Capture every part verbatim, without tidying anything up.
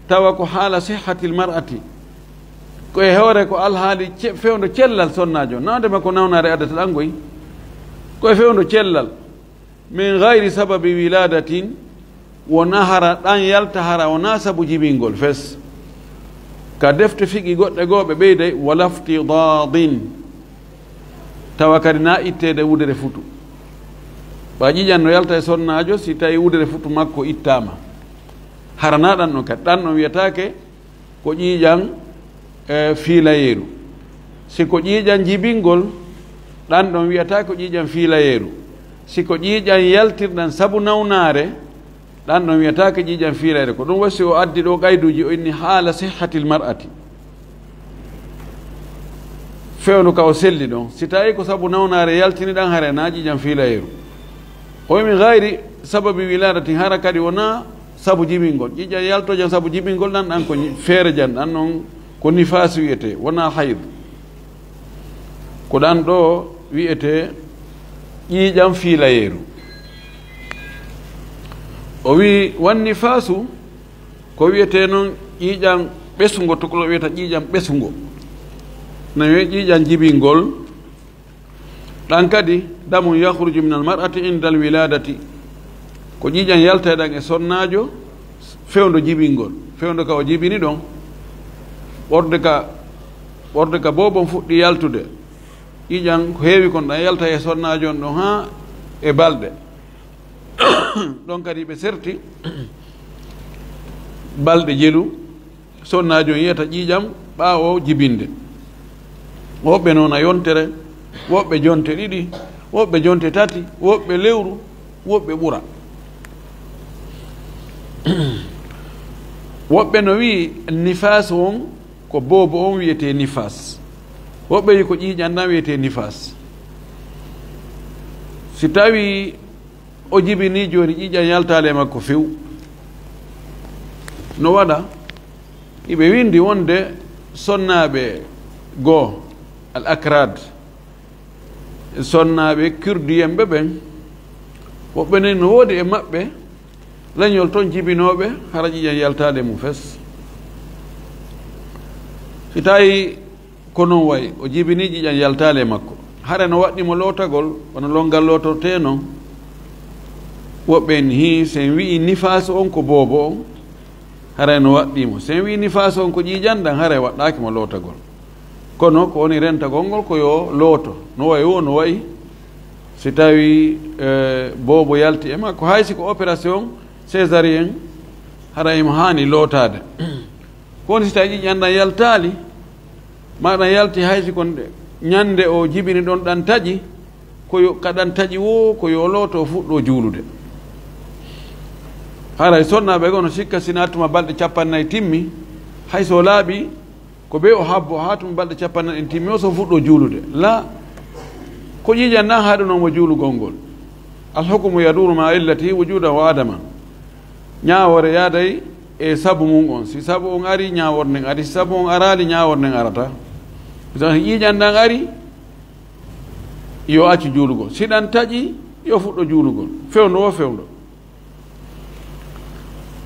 Tawa ko haala sihhatil mar'ati, ko e hoore ko alhaali ce-, fewndo cellal sonnaajo, nawde ma ko nawnaare addata ɗan goy, ko e fewndo cellal, min gayri sababi wiladatin, wona hara ɗan yalta hara wona sabu jibingol fes. Ka defte fiqi goɗɗe goo ɓe ɓeyday, wala iftidadin, tawa kadi na itteede wudere futu. Ɓa ƴiiƴan no yalta e sonnaajo si tawi wudere futu makko ittaama. Hara na ɗan ɗon kadi, ɗan ɗon wiyataake ko ƴiiƴan, e, fiilayeeru. Si ko ƴiiƴan jibingol, ɗan ɗon wiyataake ko ƴiiƴan fiilayeeru. Si ko ƴiiƴan yaltirɗan sabu nawnaare, ɗan ɗon wiyataake ƴiiƴan fiilayre. Ko ɗum waɗi si o addi ɗoo qayduuji, o inni haala sihhatil mar'ati. Fewndo ka o selli ɗon. Si tawi ko sabu nawnaare yaltini ɗan, hara na ƴiiƴan fiilayeeru. O wi min gayri sababi wiladatin, hara kadi wona sabu jibingol. Ƴiiƴan yaltojan sabu jibingol ɗan, ɗan ko ni-, feere jan, ɗan ɗon ko nifaas wiyetee, wona hayd. Ko ɗan ɗoo wiyetee ƴiiƴan fiilayeeru. O wi, wan nifaasu, ko wiyetee non ƴiiƴan ɓesungo, tukuloo wiyata ƴiiƴan ɓesungo. No wiye ƴiiƴan jibingol, ɗan kadi, damun yakhruju minal mar'ati indal wiladati. Ko ƴiiƴan yaltayɗan e sonnaajo fewndo jibingol, fewndo ka o jibini ɗon, ɓorde ka, ɓorde ka boobon fuɗɗi yaltude. Ƴiiƴan ko heewi kon ɗan yalta e sonnaajo on ɗon haa e balɗe. Ɗon kadi ɓe serti balɗe jelu, sonnaajo on yiyata ƴiiƴan ɓaawo jibinde. Woɓɓe noona yontere, woɓɓe jonte ɗiɗi, woɓɓe jonte tati, woɓɓe lewru, woɓɓe ɓura. Woɓɓe no wi'i nifaas on ko boobo on wiyetee nifaas. Woɓɓe wi'i ko ƴiiƴan ɗan wiyetee nifaas. Si tawi o jibini jooni, ƴiiƴan yaltaali e makko few. No waɗa, iɓe windi wonde sonnaaɓe goo, al akrad, sonnaaɓe kurdiyen ɓe ɓen, woɓɓe nen no woodi e maɓɓe leñol ton jibinooɓe, hara ƴiiƴan yaltaali e mum fes. Si tawi ko non wayi, o jibini ƴiiƴan yaltaali e makko. Hara no waɗɗii mo lootagol, wano lonngal lootortee non. Woɓɓe en hii, si en wi'i nifaasu on ko boobo on, hara no waɗɗii mo. Si en wi'i nifaasu on ko ƴiiƴan ɗan, hara waɗɗaaki mo lootagol. Kono ko woni rentagol ngol ko yo looto. No wayi wo, no wayi si tawi, eh, boobo yalti e makko, hay si ko opération césarienne, hara imo haani lootaade. Ko woni si tawi ƴiiƴan ɗan yaltaali, ma ɗan yalti hay si kon ɗe, ñande o jibini ɗon ɗan taƴi, ko yo, ka ɗan taƴi wo, ko yo looto o fuɗɗo juulude. Haray sonnaaɓe goo no sikka si na tuma balɗe cappannayi timmi, hay so laaɓi, ko ɓe o habbo haa tuma balɗe cappannayi ɗen timmi o so fuɗɗo juulude. La, ko ƴiiƴan ɗan haɗunoo mo juulugol ngol. Al hukmu yaduru ma illati wujudan wa adaman. Ñaawoore yaaday e sabu mun on. Si sabu on ari, ñaawoore nden ari. Si sabu on araali, ñaawoore nden arata. Misal, si ƴiiƴan ɗan ari, yo accu juulugol. Si ɗan taƴi, yo fuɗɗo juulugol. Fewndo wo fewndo.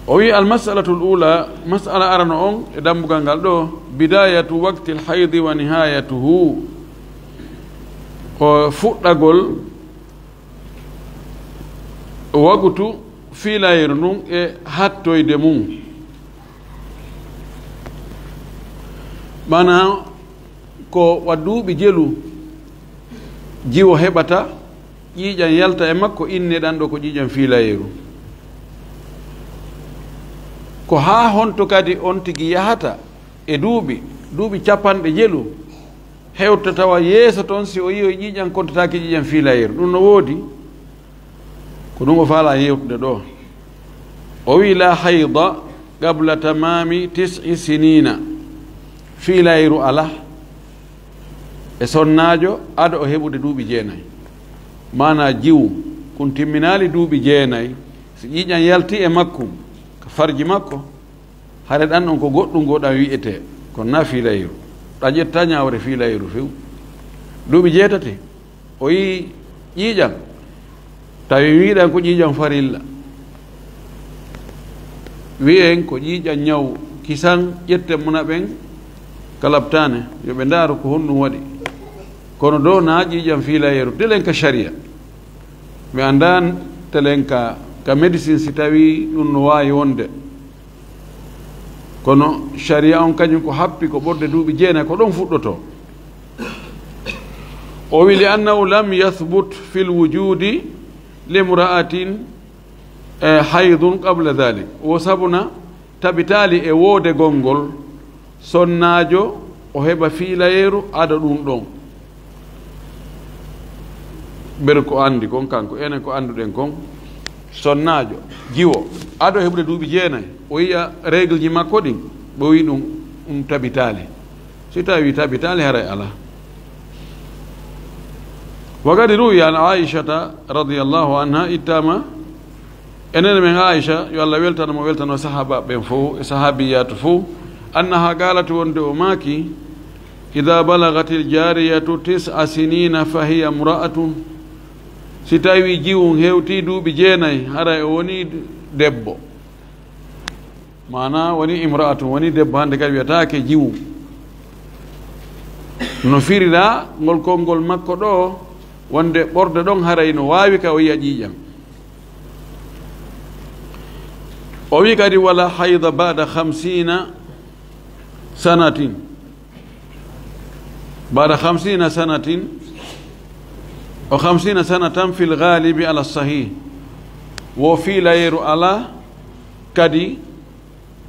O wi, al mas'alatul ula, mas'ala arano on e dambugal ngal ɗo, bidayatu waqtil haydi wa nihayatuhu. Ko fuɗɗagol wagutu fiilayru ndun e hattoyde mun. Maanaa ko wa duuɓi jelu jiwo heɓata, ƴiiƴan yalta e makko, inne ɗan ɗo ko ƴiiƴan fiilayeeru. Ko haa honto kadi on tigi yahata e duuɓi, duuɓi capanɗe jelu, hewta tawa yeeso ton si o yi'oy ƴiiƴan kontataake ƴiiƴan fiilayeeru? Ɗun no woodi. Ko ɗun o faalaa yewtude ɗoo. O wi'i, "La hayda qabla tamami tis'i sinina." Fiilayru alaa e sonnaajo ado o heɓude duuɓi jeenay. Maanaa jiwu, kun timminaali duuɓi jeenay, si ƴiiƴan yalti e makko, ka farji makko, hare ɗan ɗon ko goɗɗun goo ɗan wi'etee, kono na fiilayru. Ɗa ƴetta ñaawre fiilayru few. Duuɓi jeetati, o yi'i ƴiiƴan, tawi wi'uɗan ko ƴiiƴan farilla. Wi'en ko ƴiiƴan ñawu, kisan ƴetten mona ɓen ka labtaane, yo ɓe ndaaru ko honɗum waɗi. Kono do na ƴiiƴam fiilayeeru, telen ka sharia. Mi anndaa telen ka, ka médecine si tawi ɗum no waawi wonde. Kono sharia on kañum ko happi ko ɓurde duuɓi jeenayi, ko ɗon fuɗɗotoo. O wi, "Li annahu lam yathbut fil wujudi limra'atin, eh, haydun qabla dhalik." Wo sabuna tabitaali e woodegol ngol sonnaajo o heɓa fiilayeeru ado ɗum ɗon. Ber ko anndi kon kanko, enen ko annduɗen kon, sonnaajo, jiwo, ado heɓude duuɓi jeenayi, o yiya règle ji makko ɗin, ɓe wi ɗum, ɗum tabitaali. Si tawi tabitaali, haray alaa. Wa qad ruwiya an Aishata radiyallahu anha, ittama e nene men Aisha, yo Allah weltano mo, weltano sahaba ɓen fow, e sahabiyaatu fow, annaha qalat, wonde o maaki, "Idha balagatil jariyatu tis'a sinina fahiya imra'atun." Si tawi jiwun hewti duuɓi jeenayi, haray o woni debbo. Maana woni imra'atun, woni debbo, hannde kadi wiyataake jiwu. No firira ngol konngol makko ɗo, wonde ɓorde ɗon haray no waawi ka o yiya ƴiiƴam. O wi kadi, "Wala hayda ba'da khamsina sanatin." Ba'da khamsina sanatin, o khamsina sanatan fil ghalibi ala sahih. Wo fiilayeeru alaa, kadi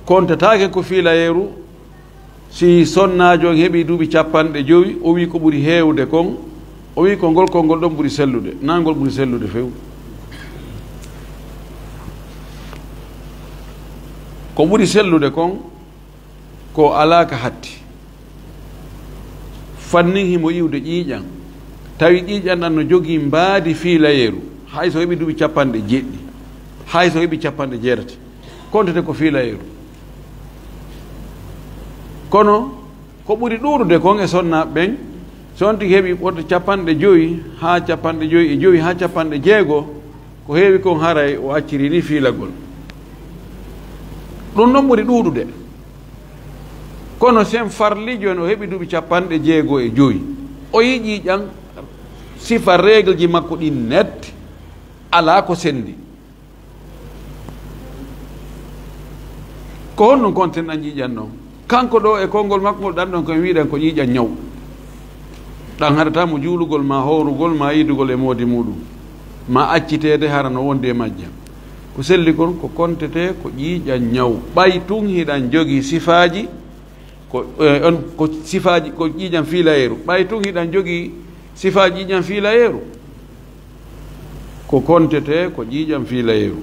kontataake ko fiilayeeru si sonnaajo on heɓi duuɓi capanɗe jowi, o wi ko ɓuri heewde kon, o wi ko ngol konngol ɗon ɓuri sellude, na ngol ɓuri sellude few. Ko ɓuri sellude kon, ko alaa ka hatti. Fannin himo iwde ƴiiƴan. Tawi ƴiiƴan ɗan no jogii mbaadi fiilayeeru. Hay so heɓi duuɓi capanɗe jeɗɗi, hay so heɓi capanɗe jeetati, kontete ko fiilayeeru. Kono ko ɓuri ɗuuɗude kon e sonnaaɓe ɓen, so on tigi heɓi ɓurde capanɗe jowi haa capanɗe jowi e jowi haa capanɗe jeego, ko heewi kon haray o acciri ni fiilagol. Ɗum ɗon ɓuri ɗuuɗude. Kono sen farlijo en o heɓi duuɓi capanɗe jeego e jowi. O yiɗi ƴan sifa règle ji makko ɗin net, alaa ko sendi. Ko honɗum kontinɗan ƴiiƴan ɗon? Kanko ɗo e konngol makko ngol ɗan ɗon ko en wiɗan ko ƴiiƴan ñaw. Ɗan haɗata mo juulugol ma, hoorugol ma, yiidugol e moodi muɗum, ma acciteede hara no wondi e majjan. Ko selli kon ko kontete ko ƴiiƴan ñaw. Ɓay tun hiɗan jogii sifaaji, ko, eh, on, ko sifaaji, ko ƴiiƴan fiilayeeru. Ɓay tun hiɗan jogii sifaaji ƴiiƴan fiilayeeru, ko kontete ko ƴiiƴan fiilayeeru.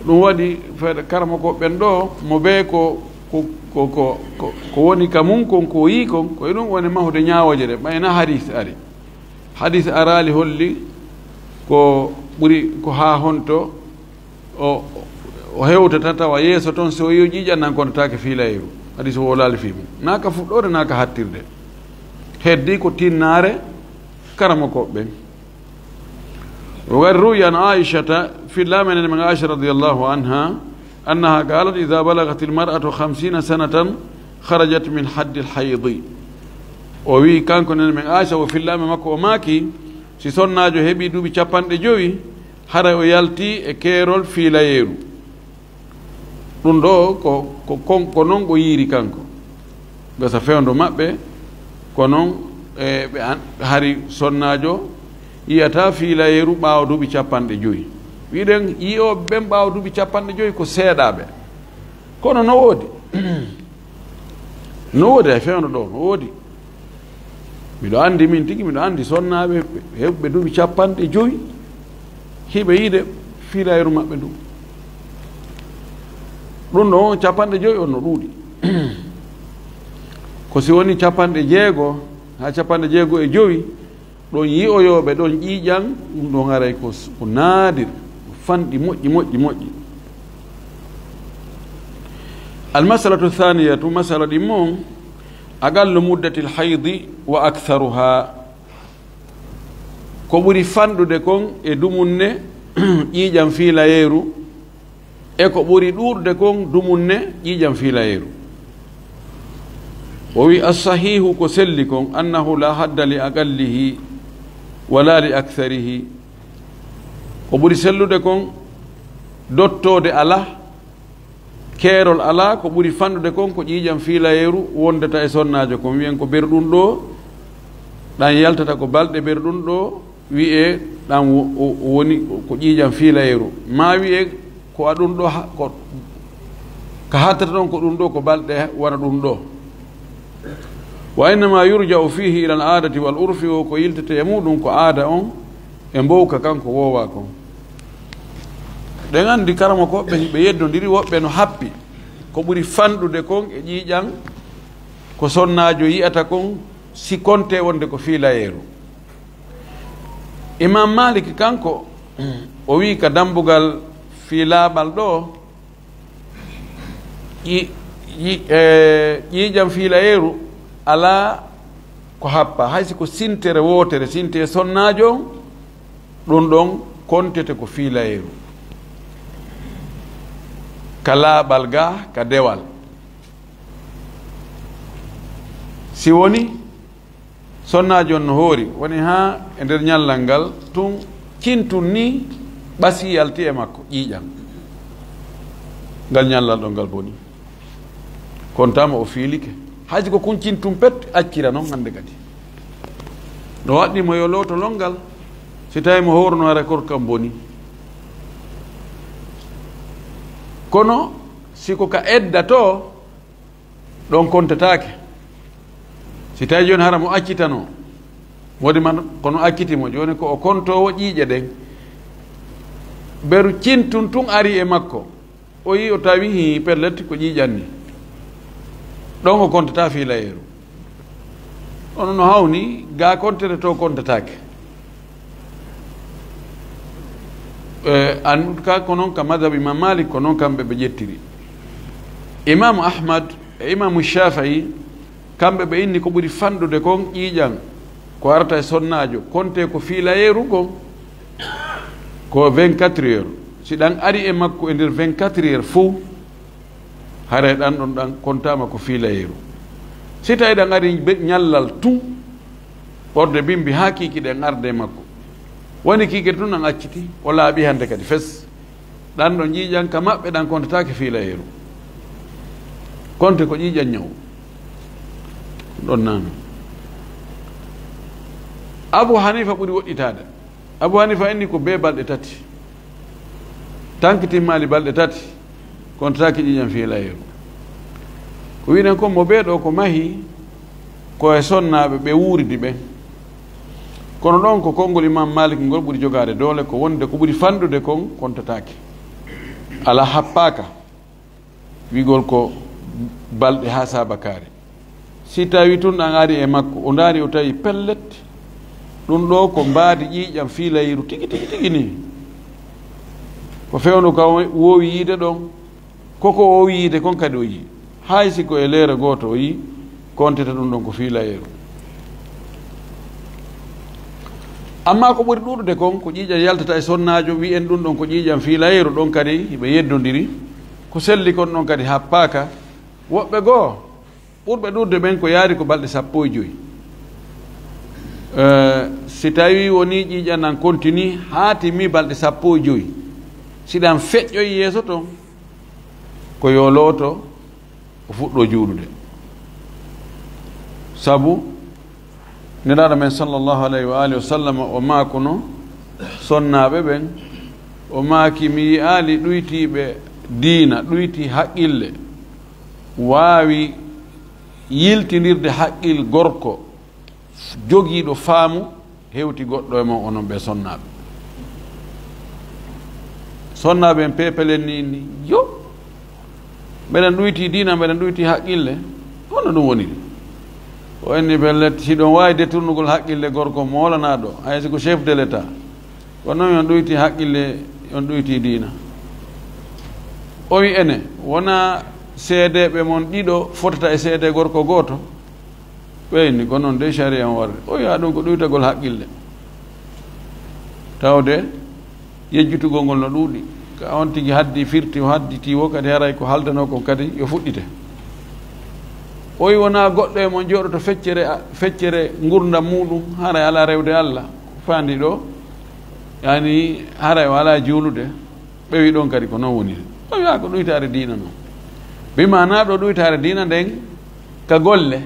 Ɗum waɗi fayda karamoko ɓen ɗo, mo ɓe ko, ko, ko, ko, ko, ko woni ka mum kon, ko yii kon, ko e ɗum woni mahude ñaawooje ɗe, ɓay na hadis ari. Hadis araali holli ko ɓuri, ko haa honto o, o hewtata tawa yeeso ton, so yo ƴiiƴan nan kontataake fiilayeeru. Hadis o wolaali fii mum. Naa ka fuɗɗoode, naa ka hattirde. Heddi ko tinnaare karamokooɓe ɓen. Wa qad ruwiya an Aishata, fillaama e nene men Aisha radiyallahu anha, annaha qalat, "Idha balagatil mar'atu khamsina sanatan kharajat min haddil haydi." O wi kanko nene men Aisha, o fillaama makko, o maaki, si sonnaajo heɓi duuɓi capanɗe jowi, haray o yalti e keerol fiilayeeru. Ɗum ɗo ko, ko, kon-, ko non o yiiri kanko. Gasa fewndo maɓɓe, ko non, e, ɓe an-, hari sonnaajo yiyata fiilayeeru ɓaawo duuɓi capanɗe jowi. Wiɗen yi'ooɓe ɓen ɓaawo duuɓi capanɗe jowi ko seeɗaaɓe. Kono no woodi. No woodi, hay fewndo ɗo, no woodi. Miɗo anndi min tigi, miɗo anndi sonnaaɓe heɓɓe duuɓi capanɗe jowi, hiɓe yiide fiilayeeru maɓɓe ndu. Ɗum ɗo, capanɗe jowi on no ɗuuɗi. Ko si woni capanɗe jeego haa capanɗe jeego e jowi, ɗon yi'oyooɓe ɗon ƴiiƴan, ɗum ɗon haray ko s-, ko naadir, ko fanɗi moƴƴi, moƴƴi, moƴƴi. Almasalatu thaniyatu, masala ɗimmo on, aqallu muddatil haydi wa aktharuha. Ko ɓuri fanɗude kon e dumunne ƴiiƴan fiilayeeru, E ko ɓuri ɗuuɗude kon dumunne ƴiiƴam fiilayeeru. O wi, "As-sahihu, ko selli kon, annahu la hadda li aqallihi wala li aktharihi." Ko ɓuri sellude kon, dottoode alaa, keerol alaa, ko ɓuri fanɗude kon ko ƴiiƴam fiilayeeru wondata e sonnaajo kon. Wiyen ko ber ɗun ɗoo, ɗan yaltata ko balɗe ber ɗun ɗoo, wi'ee ɗan wo-, o, o woni ko ƴiiƴam fiilayeeru. Maa wi'ee ko a ɗun ɗoo ha-, ko, ka hattata ɗon ko ɗun ɗoo, ko balɗe wona ɗun ɗoo. "Wa innama yurja'u fihi ila al-aadati wal urfi", o ko yiltetee e muɗum ko aada on e mbowka kan ko woowaa kon. Ɗen anndi karamokooɓe ɓe yeddondiri, woɓɓe no happi ko ɓuri fanɗude kon e ƴiiƴam ko sonnaajo yi'ata kon, si kontee wonde ko fiilayeeru. Imam Malik kanko, o wi'i ka dambugal fii laaɓal ɗoo, ƴi-, ƴi-, e, ƴiiƴam fiilayeeru alaa ko happa, hay si ko sintere wootere, sinte sonnaajo on, ɗun ɗon kontete ko fiilayeeru. Ka laaɓal gaa, ka dewal. Si woni, sonnaajo on no hoori, woni haa e nder ñallal ngal, tun cintun nii ɓasi yalti e makko, ƴiiƴam. Ngal ñallal ɗon ngal boni. Kontaama o fiilike. Hay si ko kun cintun pet, accira non hannde kadi. No waɗɗii mo yo looto lonngal, si tawi mo hoorno hara korkam boni. Kono si ko ka edda too, ɗon kontataake. Si tawi jooni hara mo accitano, wodi man kono acciti mo, jooni ko o kontoowo ƴiiƴe ɗen. Beru cintun tun ari e makko, o yi o tawi hii pellet ko ƴiiƴan ni. Ɗon o kontata fiilayeeru. Ono no hawni, gaa kontere to kontataake. Eh, en tout cas, ko non ka madhab Imam Malik, ko non kamɓe ɓe ƴettiri. Imam Ahmad e Imam Shafi'i, kamɓe ɓe inni ko ɓuri fanɗude kon ƴiiƴan, ko arata e sonnaajo, konte ko fiilayeeru kon, ko vingt-quatre heures. Si ɗan ari e makko e nder vingt-quatre heures fow, haray ɗan ɗon ɗan kontaama ko fiilayeeru. Si tawi ɗan ari be-, ñallal tun, ɓorde bimbi haa kiiki ɗen arde e makko. Woni kiiki tun ɗan acciti, o laaɓi hande kadi fes. Ɗan ɗon ƴiiƴan ka maɓɓe ɗan kontataake fiilayeeru. Konte ko ƴiiƴan ñawu. Ɗon naano. Abu Hanifa ɓuri woɗɗitaade. Abu Hanifa inni ko bee balɗe tati. Tanki timmaali balɗe tati, kontataake ƴiiƴan fiilayeeru. Ko wi'en kon mo bee ɗoo ko mahi, ko e sonnaaɓe ɓe wuuridi ɓen. Kono ɗon ko konngol Imam Malik ngol ɓuri jogaade doole, ko wonde ko ɓuri fanɗude kon kontataake. Alaa happaaka. Wi'gol ko balɗe haa saabakaare. Si tawi tun ɗan ari e makko, o ndaari, o tawi pellet, ɗun ɗoo ko mbaadi ƴiiƴan fiilayeeru tigi, tigi, tigi nii. Ko fewndo ka o woowi yiide ɗon, ko ko o woowi yiide kon kadi o yii. Hay si ko e leere gooto o yii, kontete ɗun ɗon ko fiilayeeru. Amma ko ɓuri ɗuuɗude kon, ko ƴiiƴan yaltata e sonnaajo, wi'en ɗun ɗon ko ƴiiƴan fiilayeeru, ɗon kadi hiɓe yeddondiri. Ko selli kon ɗon kadi happaaka. Woɓɓe goo, ɓurɓe ɗuuɗude ɓen ko yaari ko balɗe sappo e joy. Eh, si tawi woni ƴiiƴan ɗan kontini haa timmi balɗe sappo e joy, si ɗan feƴƴoyi yeeso ton, ko yo looto, o fuɗɗo juulude. Sabu Nelaaɗo men sallallahu alayhi wa alihi wa sallam, o maakuno sonnaaɓe ɓen, o maaki, "Mi yi'aali ɗuytiiɓe diina, ɗuyti haqqille, waawi yiltindirde haqqil gorko jogiiɗo faamu hewti goɗɗo e mon, onon ɓe sonnaaɓe." Sonnaaɓe en peepelen ni, ni, "Yo, meɗen ɗuyti diina, meɗen ɗuyti haqqille, honno ɗum woniri?" O inni, "Pellet, si ɗon waawi deturnugol haqqille gorko moolanaaɗo, hay si ko chef de l'État, kono on ɗuyti haqqille, on ɗuyti diina." O wi, "Ene, wona seedeeɓe mon ɗiɗo fotata e seede gorko gooto?" Ɓe inni, "Ko noon de, sariya on warri." O wi'a ɗum ko ɗuytagol haqqille. Tawde yejjitugol ngol no ɗuuɗi. Ka on tigi haddi firti, o hadditi wo kadi, haray ko haldanoo kon kadi yo fuɗɗite. O wi wonaa goɗɗo e mon jooɗoto feccere, feccere ngurndan muuɗum, haray alaa rewde Alla, ko faandi ɗo, yani haray o alaa juulude. Ɓe wi ɗon kadi ko non woni. O wi'a ko ɗuytaare diina non. Bi maanaa ɗo ɗuytaare diina nden ka golle,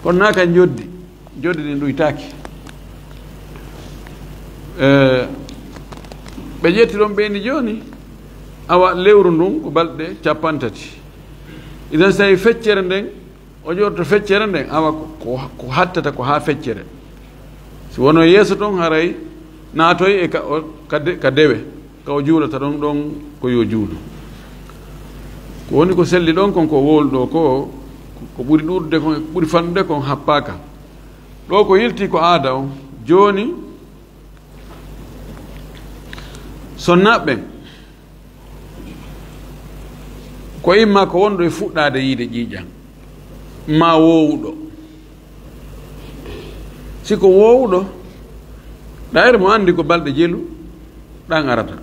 kono naa ka njoddi. Njoddi ɗin ɗuytaaki. Eh, ɓe ƴetti ɗon ɓe ni jooni, awa lewru ndun ko balɗe cappanɗe tati. Idan so tawi feccere nden, o jooɗoto feccere nden, awa ko, ko, ko hattata ko haa feccere. Si wonoo yeeso ton, haray naatoy e ka, o, ka de-, ka dewe, ka o juulata ɗon, ɗon ko yo juulu. Ko woni ko selli ɗon kon ko wowlu ɗo ko, ko ɓuri ɗuuɗude kon, ɓuri fanɗude kon happaaka. Ɗo ko yilti ko aada on. Jooni, so naɓɓen, ko imma ko wonɗo e fuɗɗaade yiide ƴiiƴan, maa woowuɗo. Si ko woowuɗo, ɗayre mo anndi ko balɗe jelu ɗan arata.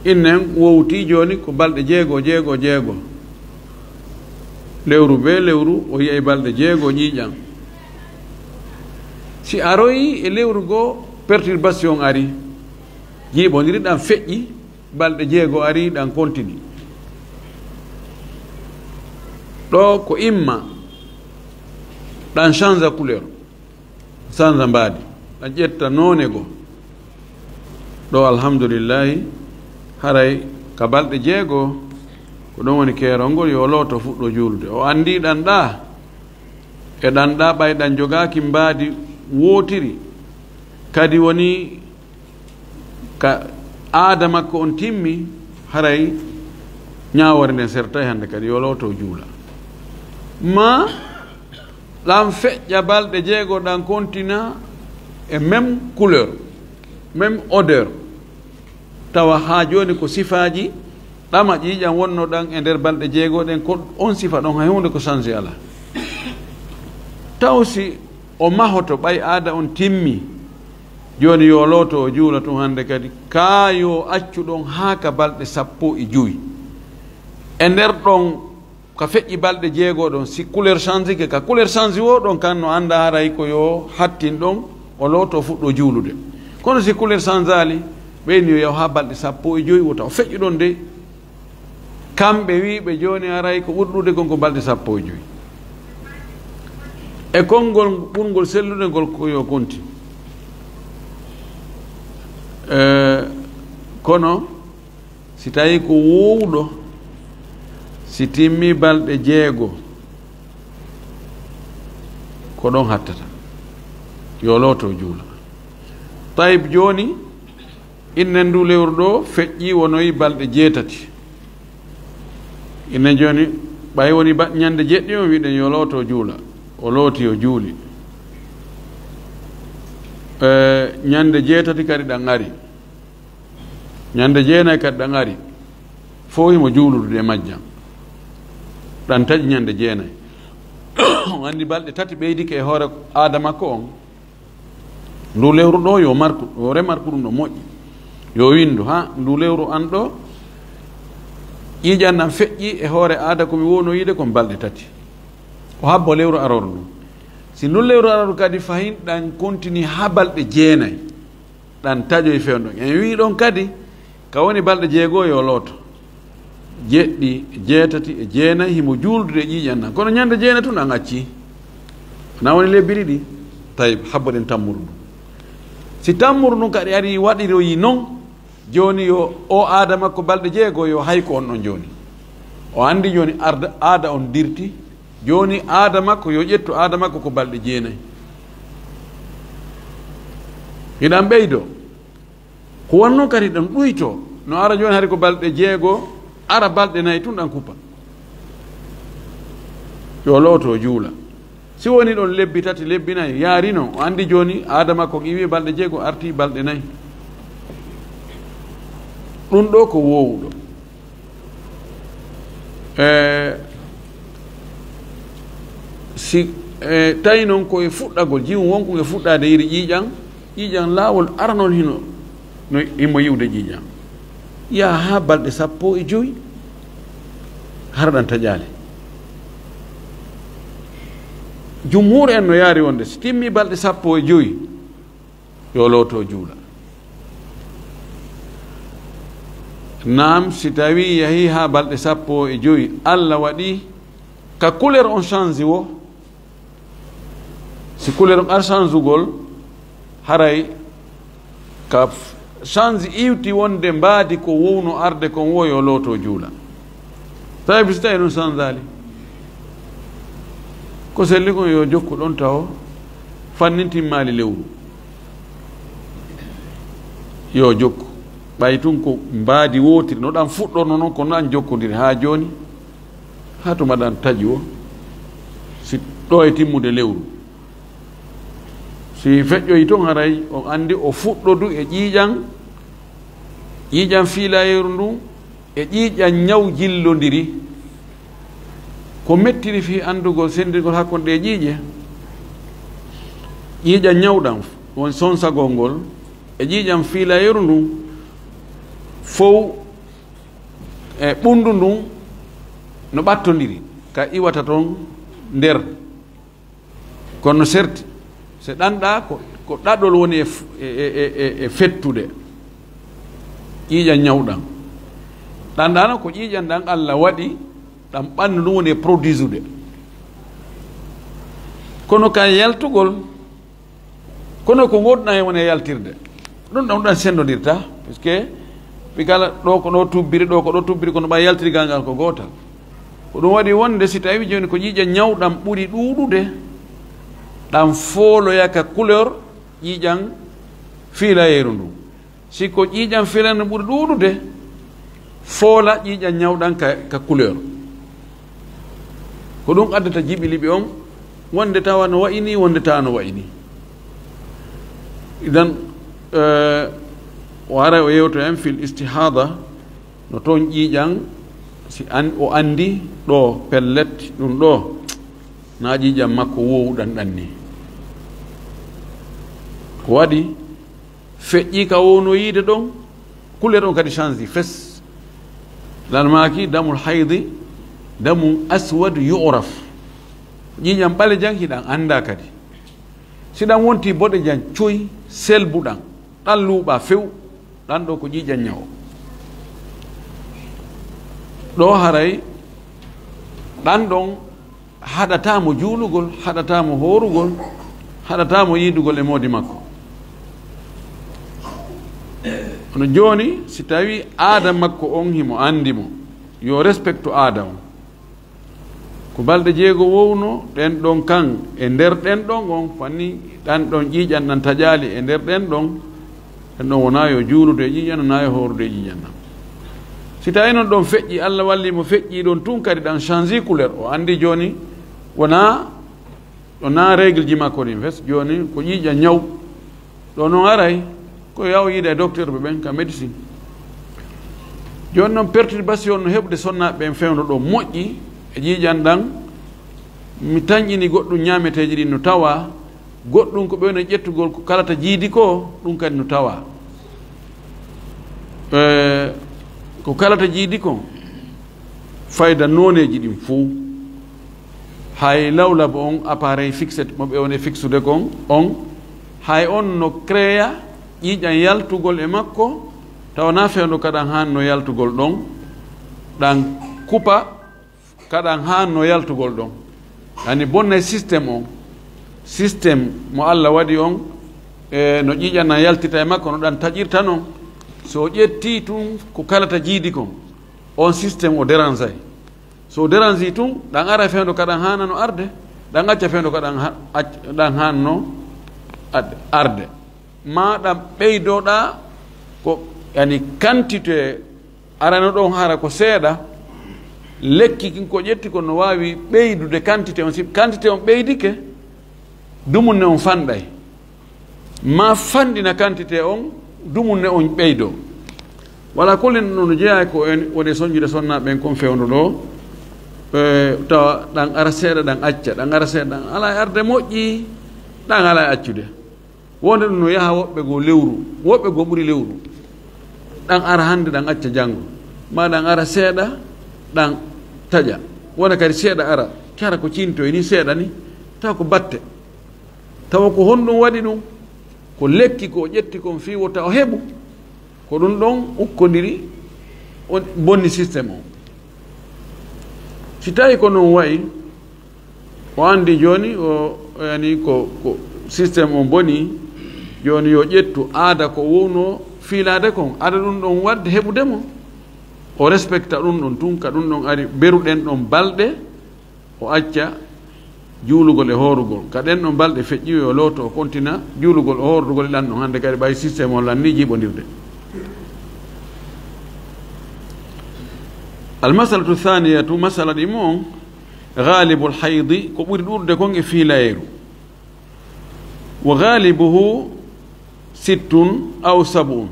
Innen wowti jooni ko balɗe jeego, jeego, jeego. Lewru bee lewru, o yi'ay balɗe jeego ƴiiƴan. Si aroyi e lewru goo, perturbation ari. Jiiɓondiri ɗan feƴƴi, balɗe jeego ari, ɗan kontini. Ɗo ko imma ɗan change couleur, change mbaadi, ɗan ƴetta noone goo. Ɗo, alhamdulillahi, haray ka balɗe jeego, ko ɗon woni keerol ngol, yo looto fuɗɗo juulde. O anndi ɗan ɗaa, e ɗan ɗaa ɓay ɗan jogaaki mbaadi wootiri, kadi woni ka aada makko on timmi, haray ñaawoore nden sertay hannde kadi, yo looto juula. Maa ɗan feƴƴa balɗe jeego, ɗan kontina e même couleur, même odeur. Tawa haa jooni ko sifaaji ɗama ƴiiƴan wonno ɗan e nder balɗe jeego ɗen, ko on sifa ɗon hay huunde ko changé alaa. Taw si o mahoto ɓay aada on timmi, jooni yo looto o juula tun hannde kadi, kaa yo accu ɗon haa ka balɗe sappo e jowi. E nder ɗon, ka feƴƴi balɗe jeego ɗon, si couleur changike, ka couleur change wo ɗon kan no annda haray ko yo hattin ɗon, o looto fuɗɗo juulude. Kono si couleur changeali, ɓeyni yo yaw haa balɗe sappo e jowi, wota o feƴƴu ɗon de. Kamɓe wiiɓe jooni haray ko ɓuri ɗuuɗude kon ko balɗe sappo e jowi. E konngol ɓurngol sellude ngol ko yo konti. Eh, kono si tawi ko woowuɗo, si timmi balɗe jeego, ko ɗon hattata. Yo looto juula. Tayib, jooni, innen ndu lewru ɗo feƴƴi wonoyi balɗe jeetati. Innen jooni, ɓay woni ba-, ñande jeɗɗi on, wiɗen yo looto juula. O looti, o juuli. Eh, ñande jeetati kadi ɗan ari. Ñande jeenay kadi ɗan ari. Fow himo juulude ɗe majjan. Ɗan taƴi ñande jeenay. On anndi balɗe tati ɓeydike e hoore aada makko on. Ndu lewru ɗo yo marku, yo remarku ɗum ɗo moƴƴi. Yo winndu, ha, ndu lewru an ɗo, ƴiiƴan nan feƴƴi e hoore aada ko mi wowno yiide kon balɗe tati. O habbo lewru arooru ndun. Si ndun lewru arooru kadi fahin ɗan kontini ha balɗe jeenay, ɗan taƴoy fewndo. En wi'i ɗon kadi, ka woni balɗe jeego yo looto. Jeɗɗi, jeetati e jeenay himo juuldude e ƴiiƴan nan. Kono ñande jeenay tun ɗan acci. Na woni lebbi ɗiɗi? Tayib, habboɗen tammuru ndun. Si tammuru ndun kadi ari waɗiroyi non, jooni yo o aada makko balɗe jeego yo hay ko on ɗon jooni. O anndi jooni arda, aada on dirti. Jooni aada makko, yo ƴettu aada makko ko balɗe jeenay. Hiɗan ɓeydo. Ko wonno kadi ɗon ɗuyto. No ara jooni hari ko balɗe jeego, ara balɗe nay tun ɗan kuppa. Yo looto juula. Si woni ɗon lebbi tati, lebbi nay, yaarino, o anndi jooni aada makko iwi balɗe jeego, arti balɗe nay. Ɗun ɗo ko woowuɗo. E, si, e, tawi non ko e fuɗɗagol, jiwun wonkun e fuɗɗaade iri ƴiiƴan, ƴiiƴan laawol aranol hino, no himo yiwde ƴiiƴan. Yaha haa balɗe sappo e jowi, hara ɗam taƴaali. Jumhuur en no yaari wonde si timmi balɗe sappo e jowi, yo looto juula. Naam, si tawi yahi haa balɗe sappo e jowi, Alla waɗi ka couleur on change wo, si couleur on ar changugol, haray ka change iwti wonde mbaadi ko wowno arde kon wo, yo looto juula. Tawi si tawi ɗum sanzaali, ko selli kon yo jokku ɗon tawo fannin timmaali lewru. Yo jokku. Ɓay tun ko mbaadi wootiri, no ɗan fuɗɗorno non, ko non jokkondiri haa jooni, haa tuma ɗan taƴi wo, si ɗo e timmude lewru. Si feƴƴoyi ton, haray o andi o fuɗɗodu e ƴiiƴan, ƴiiƴan fiilayeeru ndun, e ƴiiƴan ñaw jillondiri. Ko mettiri fii andugol sendirgol hakkunde ɗee ƴiiƴe, ƴiiƴan ñawɗan won sonsagol ngol, e ƴiiƴan fiilayeeru ndun, fow e ɓundu ndun no ɓattondiri, ka iwata ton nder. Kono no serti, so ɗanɗa ko, ko ɗaɗol woni e f-, e, e, e, e, e fettude ƴiiƴan ñawɗan. Ɗanɗa no ko ƴiiƴan ɗan Alla waɗi, ɗan ɓandu ndun woni e produisude. Kono ka yaltugol, kono ko ngoɗɗan e woni e yaltirde. Ɗum ɗon ɗan senndodirta, puisque ɓe kala ɗo ko ɗo tubbiri, ɗo ko ɗo tubbiri, kono ɓay yaltirgal ngal ko gootal. Ko ɗum waɗi wonde si tawi jooni ko ƴiiƴan ñawɗan ɓuri ɗuuɗude, ɗan fooloya ka couleur ƴiiƴan fiilayeeru ndun. Si ko ƴiiƴan fiilayeeru ndun ɓuri ɗuuɗude, foola ƴiiƴan ñawɗan ka, ka couleur. Ko ɗum addata jiɓi liɓi on, wonde tawa no wayi ni, wonde tawa no wayi ni. Idan, eh, o ara o yewta en fil istihada, no toon ƴiiƴan, si an-, o andi ɗo pellet, ɗum ɗo, na ƴiiƴan makko wowɗan ɗan ni. Ko waɗi, feƴƴi ka wowno yiide ɗon, couleur on kadi change fes. Lan maaki damul haydi, damun aswad yu'raf. Ƴiiƴan ɓalejan hiɗan anda kadi. Si ɗan wonti boɗejan coy, selbuɗan, ɗan luuɓa few, ɗan ɗo ko ƴiiƴan ñawo. Ɗo haray, ɗan ɗon haɗataa mo juulugol, haɗataa mo hoorugol, haɗataa mo yiidugol e moodi makko. Kono jooni, si tawi aada makko on himo andi mo, yo respecto aada on. Ko balɗe jeego wowno, ɗen ɗon kan, e nder ɗen ɗon on, fanni ɗan ɗon ƴiiƴan ɗan taƴaali e nder ɗen ɗon, en ɗon wona yo juulude e ƴiiƴan, wona yo hoorude e ƴiiƴan ɗan. Si tawi non ɗon feƴƴi, Alla walli mo feƴƴi ɗon tun kadi ɗan change couleur. O andi jooni wona, wona règle ji makko ɗin fes. Jooni ko ƴiiƴan ñaw. Ɗo non aray ko yaw yiide e docteur ɓe ɓen ka médecine. Jooni non perturbation no heɓude sonnaaɓe ɓen fewndo ɗo moƴƴi e ƴiiƴan ɗan. Mi tanƴini goɗɗum ñaameteeji ɗin no tawa, goɗɗum ko ɓe woni ƴettugol ko kalata jiidi ko, ɗum kadi no tawa. Eh, ko kalata jiidi ko, fayda nooneeji ɗin fow. Hay lawlabu on, appareil fixé mo ɓe woni fixude kon, on, hay on no créa ƴiiƴan yaltugol e makko, tawa na fewndo kaɗan han no yaltugol ɗon, ɗan kupa, kaɗan haan no yaltugol ɗon. Ani bonnay système on. Système mo Alla waɗi on, e no ƴiiƴan nan yaltirta e makko, no ɗan taƴirta non. So o ƴetti tun ko kalata jiidi kon, on système o dérangeay. So o dérange tun, ɗan ara fewndo kaɗan haana no arde, ɗan acca fewndo kaɗan ha-, acc-, ɗan haan no ad-, arde. Ma ɗan ɓeydoɗa ko, yani, quantité arano ɗon hara ko seeɗa, lekki kin ko ƴetti kon no waawi ɓeydude quantité on. Si quantité on ɓeydike, dumunne on fanɗay. Ma fanɗina quantité on, dumunne on ɓeydo. Wala kullin no jeyaa ko en woni soñjude sonnaaɓe ɓen kon fewndo ɗo, eh, tawa ɗan ara seeɗa, ɗan acca, ɗan ara seeɗa, ɗan ala e arde moƴƴi, ɗan ala e accude. Wonde ɗum no yaha woɓɓe goo lewru, woɓɓe goo ɓuri lewru. Ɗan ara hannde, ɗan acca janngo, ma ɗan ara seeɗa, ɗan taƴa, wona kadi seeɗa ara, kara ko cintoy ni seeɗa ni, taw ko batte. Tawa ko honɗum waɗi ɗum? Ko lekki ko o ƴetti kon fii wota o heɓu, ko ɗum ɗon ukkodiri, on bonni système o. Si tawi ko non wayi, o anndi jooni, o, yani ko, ko système on boni, jooni yo ƴettu aada ko wowno fiilaade kon, aada ɗum ɗon waɗde heɓude mo, o respecta ɗum ɗon tun, ka ɗum ɗon ari, beruɗen ɗon balɗe, o acca juulugol e hoorugol. Ka ɗen ɗon balɗe feƴƴi, yo looto, o kontina juulugol e hoorugol e ɗan ɗon. Hannde kadi ɓay système on lanni jiiɓondirde. Almasalatu thaniyatu, masala ɗi mo on, ghalibul haydi, ko ɓuri ɗuuɗude kon e fiilayeeru. Wa ghalibuhu sittun aw sab'un.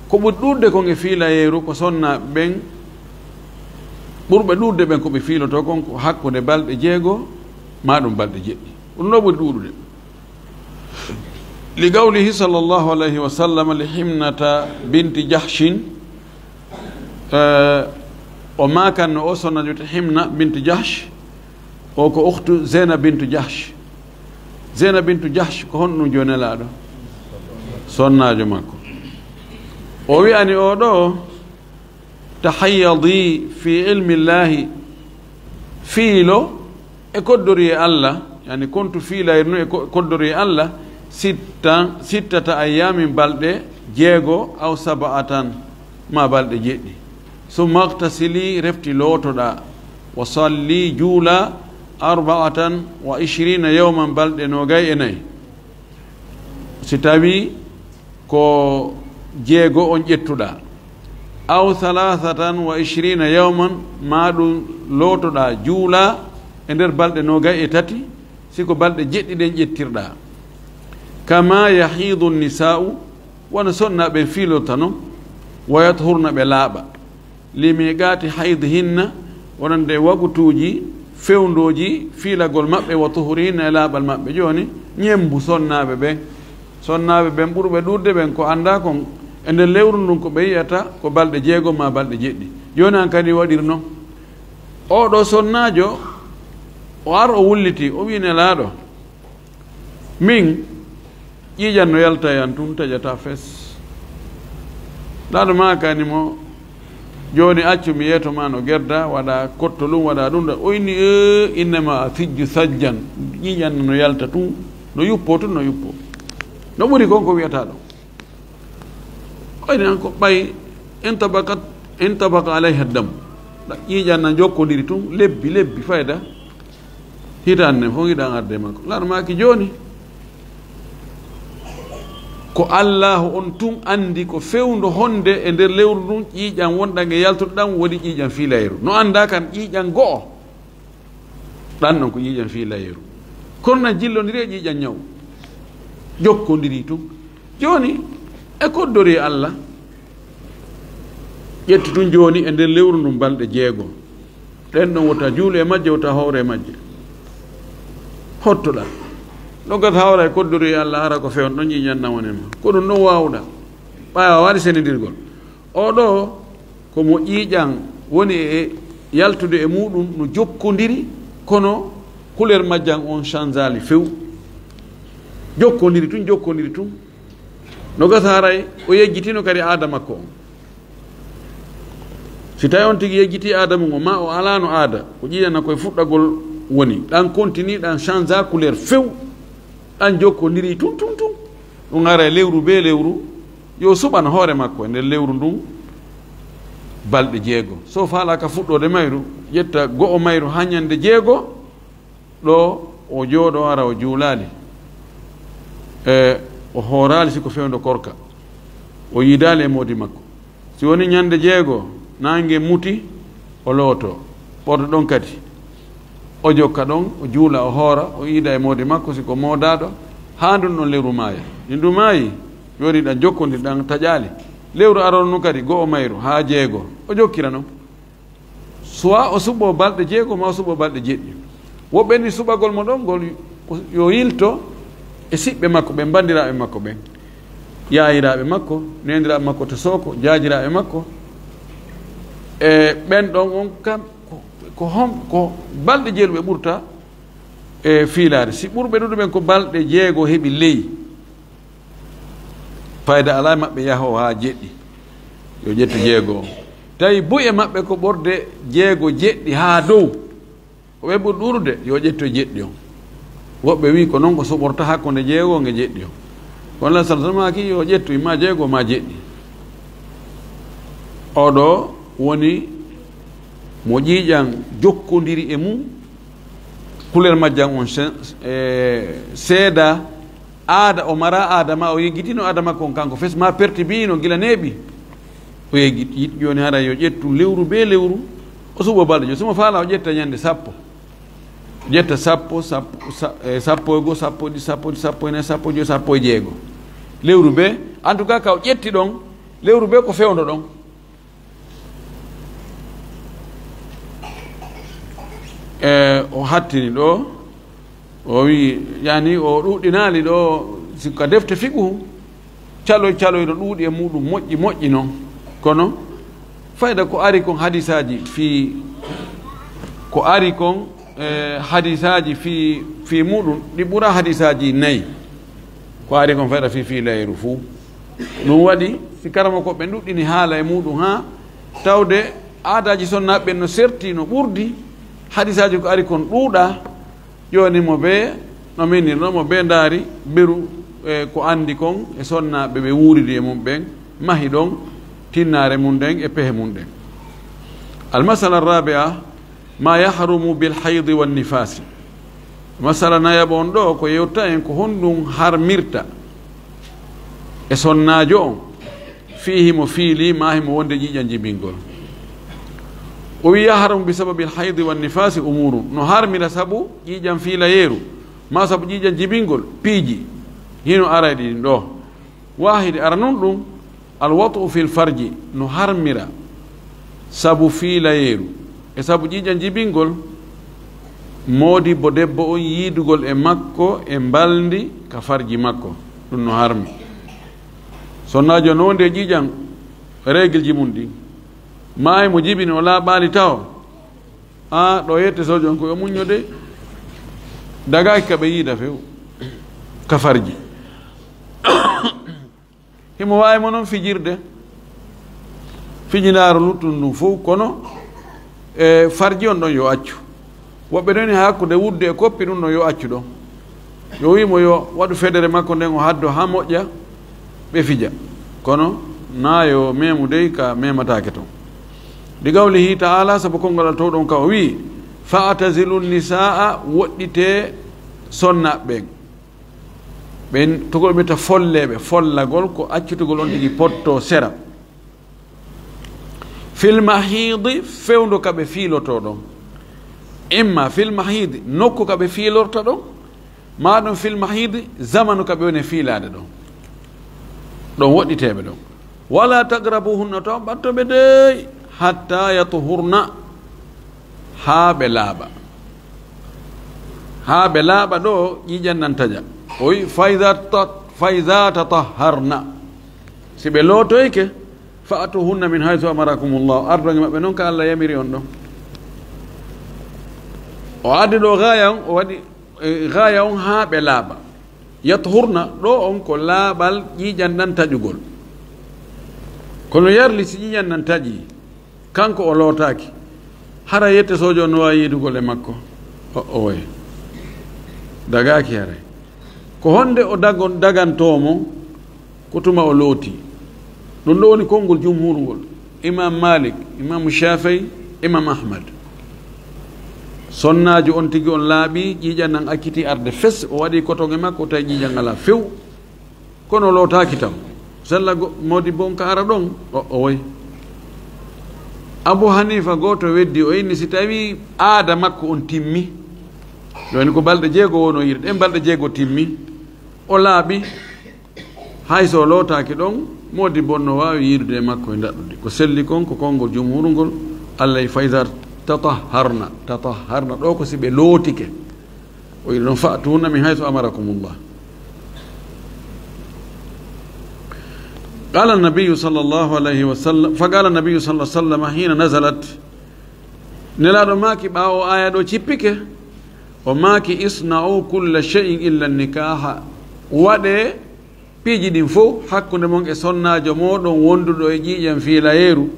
Ko ɓuri ɗuuɗude kon e fiilayeeru ko sonnaaɓe ɓen, ɓurɓe ɗuuɗude ɓen ko ɓe fiilotoo kon ko hakkunde balɗe jeego, maa ɗum balɗe jeɗɗi. Ɗum ɗoo ɓuri ɗuuɗude. Li qawlihi sallallahu alayhi wa sallam li Himnata binti Jahshin, eh, o maakanno o sonna wiyetee Himna bintu Jahsh, o ko ukhtu Zeyna bintu Jahsh. Zeyna bintu Jahsh ko honɗum jooni Nelaaɗo? Sonnaajo makko. O wi'ani o ɗoo, tahayyadi fi ilmillahi, fiilo e koddori e Allah, yani kontu fiilayru no e ko-, koddori e Allah, sitta, sittata ayyamin, balɗe jeego, aw sab'atan, ma balɗe jeɗɗi. Summa ightasili, refti lootoɗaa, wa salli, juula, arba'atan wa ishrina yawman, balɗe noogay e nayi. Si tawi ko jeego on ƴettuɗaa, aw thalathatan wa ishrina yawman, maa ɗum lootoɗaa, juulaa e nder balɗe noogay e tati, si ko balɗe jeɗɗi ɗen ƴettirɗaa. Kama yahidu nisa'u, wano sonnaaɓe fiilorta non, wa yathurna, ɓe laaɓa. Li miqati haydihinna, wonande wagutuuji fewndooji fiilagol maɓɓe, wa tuhurihinna, e laaɓal maɓɓe. Jooni, ñemmbu sonnaaɓe ɓen, sonnaaɓe ɓen ɓurɓe ɗuuɗude ɓen ko anndaa kon, e nder lewru ndun ko ɓe yi'ata ko balɗe jeego maa balɗe jeɗɗi. Jooni an kadi waɗir non. Oo ɗoo sonnaajo, o ar o wulliti, o wi'i Nelaaɗo, min, ƴiiƴan no yalta e an tun, taƴata fes. Nelaaɗo maakani mo, jooni accu mi yeeto maa no gerda, waɗa kotto ɗum, waɗa ɗum ɗa. O inni, "Ee, innama asijju sajjan." Ƴiiƴan no yalta tun, no yuppoo tun, no yuppoo. No ɓuri kon ko wi'ataa ɗon. O inni an ko ɓay, intabaqat, intabaqa alayha dam. Ƴiiƴan na jokkondiri tun, lebbi, lebbi, fayda. Hitaande nden fof ngiɗan arde makko. Nelaaɗo maaki jooni, ko Allaahu on tun anndi ko fewndo honde e nder lewru ndun, ƴiiƴan wonɗan e yaltude ɗan woni ƴiiƴan fiilayru. No anndaa kan ƴiiƴan go'o, ɗan ɗon ko ƴiiƴan fiilayru. Kono na jillondiri e ƴiiƴan ñaw. Jokkondiri tun. Jooni, e koddori Allah, ƴettu tun jooni e nder lewru ndun balɗe jeego. Ɗen ɗon wota juulu e majje, wota hawra e majje. Hottoɗaa. Ɗon gasa hawra e koddori Allah, hara ko fewn ɗon ƴiiƴan ɗan woni ma. Ko ɗum ɗon waawuɗaa. Ɓay a waɗi senindirgol. Oo ɗoo, ko mo ƴiiƴan woni e yaltude e muuɗum no jokkondiri, kono couleur majjan on changeali few. Jokkondiri tun, jokkondiri tun. No gasa haray o yejjitino kadi aada makko on. Si tawi on tigi yejjiti aada mum on, ma o alaano aada, ko ƴiiƴan na koye fuɗɗagol woni, ɗan continue, ɗan changea couleur few, ɗan jokkondiri tun, tun, tun. Ɗum ara e lewru bee lewru, yo suɓan hoore makko e nder lewru ndun balɗe jeego. So faalaaka fuɗɗoode mayru, ƴetta go'o mayru haa ñande jeego, ɗo o jooɗo ara o juulaali, e o hooraali si ko fewndo korka, o yiidaali e moodi makko. Si woni ñande jeego, naange muti, o looto, ɓorto ɗon kadi. O jokka ɗon, o juula, o hoora, o iida e moodi makko, si ko moodaaɗo, haa ndun ɗon lewru maaya. Ni ndu maayi, woni ɗan jokkondir ɗan taƴaali. Lewru arono nun kadi, go'o mayru, haa jeego. O jokkira non. Soit o suɓoo balɗe jeego, maa o suɓoo balɗe jeɗɗi. Woɓɓe ni suɓagol mo ɗon ngol, yo yilto e siɓɓe makko ɓen, banndiraaɓe makko ɓen. yaayiraaɓe makko, neeniraaɓe makko to Sooko, jaajiraaɓe makko, e ɓen ɗon on kam, ko, ko hom-, ko balɗe jeeluɓe ɓurta e fiilaade. Si ɓurɓe ɗuuɗuɓen ko balɗe jeego heɓi ley, fayda alaa e maɓɓe yahoo haa jeɗɗi, yo ƴettu jeego on. Tawi buy e maɓɓe ko ɓurde jeego jeɗɗi haa dow, ko ɓe ɓuri ɗuuɗude, yo ƴettu e jeɗɗi on. Woɓɓe wi'i ko non ko suɓorta hakkunde jeego e jeɗɗi on. Kono Nabi sallallahu alaihi wasallam maaki yo ƴettu imma jeego maa jeɗɗi. Oɗo woni mo ƴiiƴan jokkondiri e mum, couleur majjan on se-, e, seeda, aada, o mara aada ma, o yeggitino aada makko on kanko fes, ma perti biyino gila neeɓi. O yeggiti, yiɗi jooni hara yo ƴettu lewru be lewru, o suɓo balɗe joy. So mo faala, o ƴetta ñande sappo. O ƴetta sappo, sappo, sa-, e, sappo e go, sappo e ɗiɗi, sappo e tati, sappo e nayi, sappo e joy, sappo e jeego. Lewru be, en tout cas, ka o ƴetti ɗon, lewru be ko fewndo ɗon. E, o hattini ɗo, o wi, yani, o ɗuɗɗinaali ɗo, si ka defte fiqhu, caloy, caloy no ɗuuɗi e muɗum, moƴƴi, moƴƴi non. Kono, fayda ko ari kon hadisaaji fii, ko ari kon, e, hadisaaji fii, fii muɗum, ɗi ɓura hadisaaji nayi. Ko ari kon fayda fii, fii layru fuu. Ɗum waɗi, si karamoko ɓe ɗuɗɗini haala e muɗum haa tawde aadaaji sonnaaɓe ɓen no serti, no ɓurdi, hadisaaji ko ari kon ɗuuɗa, jooni mo bee, no minirno mo bee ndaari beru e ko anndi kon e sonnaaɓe ɓe wuuridi e mum ɓen, mahi ɗon tinnaare mum ɗen e pehe mum ɗen. Almasala rabi'a, ma yahrumu bil haydi wan nifasi. Masala nayaɓo on ɗo ko yewta en ko honɗum harmirta e sonnaajo on, fii himo fiili, maa himo wonde ƴiiƴan jibingol. O wi, yahrumu bi sababil haydi wan nifasi umuru, no harmira sabu ƴiiƴan fiilayeeru, maa sabu ƴiiƴan jibingol, piiji hino arayɗi ɗin ɗo. Waahidi, aranun ɗum, alwat'u fil farji, no harmira sabu fiilayeeru e sabu ƴiiƴan jibingol, moodibbo debbo on yiidugol e makko e mbalndi ka farji makko, ɗum no harmi. Sonnaajo no wondi e ƴiiƴan reegilji mum ɗin, maayi mo jibini o laaɓaali taho, a ɗo yette soojo on ko yo muñño de, dagaaki ka ɓe yiida few ka farji. Himo waawi mo non fijirde, fijindaaro luttundu ndun fow, kono e farji on ɗon yo accu. Woɓɓe ɗon e hakkunde wudde e koppi ɗun ɗon yo accu ɗon. Yo wi mo yo waɗu federe makko nden o haddo haa moƴƴa, ɓe fija. Kono naa yo meemu dey ka meemataake ton. Li qawlihi ta'ala, sabu konngol Alla towɗo on ka o wi, fa'tazilu nisaa, woɗɗitee sonnaaɓe ɓen. Ɓen tugol ɓe ta folleeɓe, follagol ko accutugol on tigi potto sera. Fil mahiidi, fewndo ka ɓe fiilotoo ɗon. Imma fil mahiidi, nokku ka ɓe fiilorta ɗon, maa ɗum fil mahiidi, zamanu ka ɓe woni fiilaade ɗon. Ɗon woɗɗiteeɓe ɗon. Wala taqrabuhunna, to on ɓatto ɓe dey, hatta yatuhurna, haa ɓe laaɓa. Haa ɓe laaɓa ɗo, ƴiiƴan nan taƴa. O wi, fa iza ta-, fa iza tatahharna. Si ɓe lootoyke, fa'tuhunna min haythu amarakumullah. Ardon e maɓɓe non ka Alla yamiri on ɗon. O addi ɗo gaaya on, o waɗi, e, gaaya on haa ɓe laaɓa. Yatuhurna, ɗo on ko laaɓal ƴiiƴan nan taƴugol. Kono yarli si ƴiiƴan nan taƴi, kanko o lootaaki. Hara yette soojo on no waawi yiidugol e makko. O, oye. Dagaaki haray. Ko honde o dagon-, dagantoo mo? Ko tuma o looti. Ɗum ɗo woni konngol jumhuur ngol. Imam Malik, Imam Shafii, Imam Ahmad. Sonnaajo on tigi on laaɓi, ƴiiƴan nan acciti arde fes, o waɗi koton e makko, tawi ƴiiƴan alaa few. Kono lootaaki tan. Sella go-, moodi bon ka ara ɗon, o, o woy. Abu Hanifa gooto weddi, o inni si tawi aada makko on timmi, ɗo en ko balɗe jeego wonoo yiide, ɗen balɗe jeego timmi, o laaɓi, hay so lootaaki ɗon, moodi bon no waawi yiidude e makko e ndaɗɗudi. Ko selli kon, ko konngol jumhuur ngol, Alla e fa iza tatahharna, tatahharna, ɗo ko si ɓe lootike. O wi'i ɗon, "Fa'tuhunna min haythu amarakumullah." Qala nabiyu sallallahu alayhi wa sallam, fa qala nabiyu sallallahu alayhi wa sallam hina nazalat, Nelaaɗo maaki ɓaawo aya ɗo cippike, o maaki, "Isna'u kulla shay'in illa nikaha." Waɗe piiji ɗin fof hakkunde mon e sonnaajo mooɗon wonduɗo e ƴiiƴam fiilayeeru,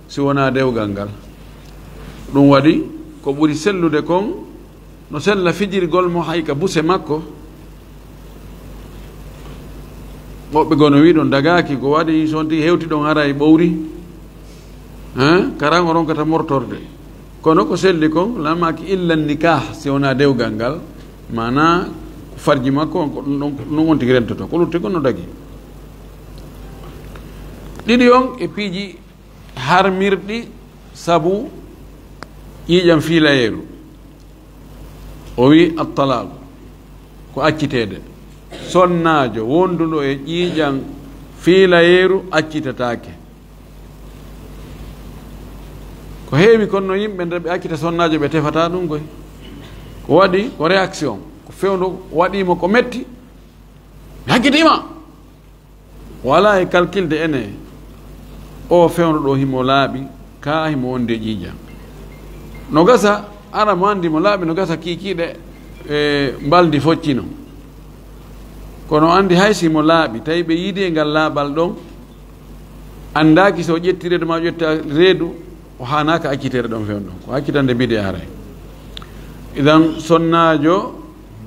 si wonaa dewgal ngal. Ɗum waɗi ko ɓuri sellude kon no sella fijirgol mo hay ka buse makko. Woɓɓe goo no wi'i ɗon dagaaki, ko waɗi so on tigi hewti ɗon haray ɓowri. Hein? Karan o ronkata mortorde. Kono ko selli kon, lamaaki illa nikah, si wonaa dewgal ngal, maanaa farji makko on, ko ɗum ɗon, ɗum on tigi rentoto. Ko lutti kon no dagi. Ɗiɗi on e piiji harmirɗi sabu ƴiiƴam fiilayeeru. O wi'i, "At-talaaku, ko acciteede. Sonnaajo wonduɗo e ƴiiƴam fiilayeeru accitataake." Ko heewi kon no yimɓe, nde ɓe accita sonnaajo, ɓe tefata ɗum koy. Ko waɗi ko réaction, ko fewndo waɗi mo ko metti. "Mi accitiima." Walaa e kalkilde ene, o fewndo ɗo himo laaɓi, ka himo wondi e ƴiiƴam. No gasa, ara mo andi mo laaɓi, no gasa kiikiiɗe, e, mbaldi foccino. Kono andi hay si mo laaɓi, tawi ɓe yiidi e ngal laaɓal ɗon, andaaki so ƴetti reedu ma ƴetta reedu, o haanaaka acciteede ɗon fewndo ɗon. Ko accitande bid'a haray. Idan sonnaajo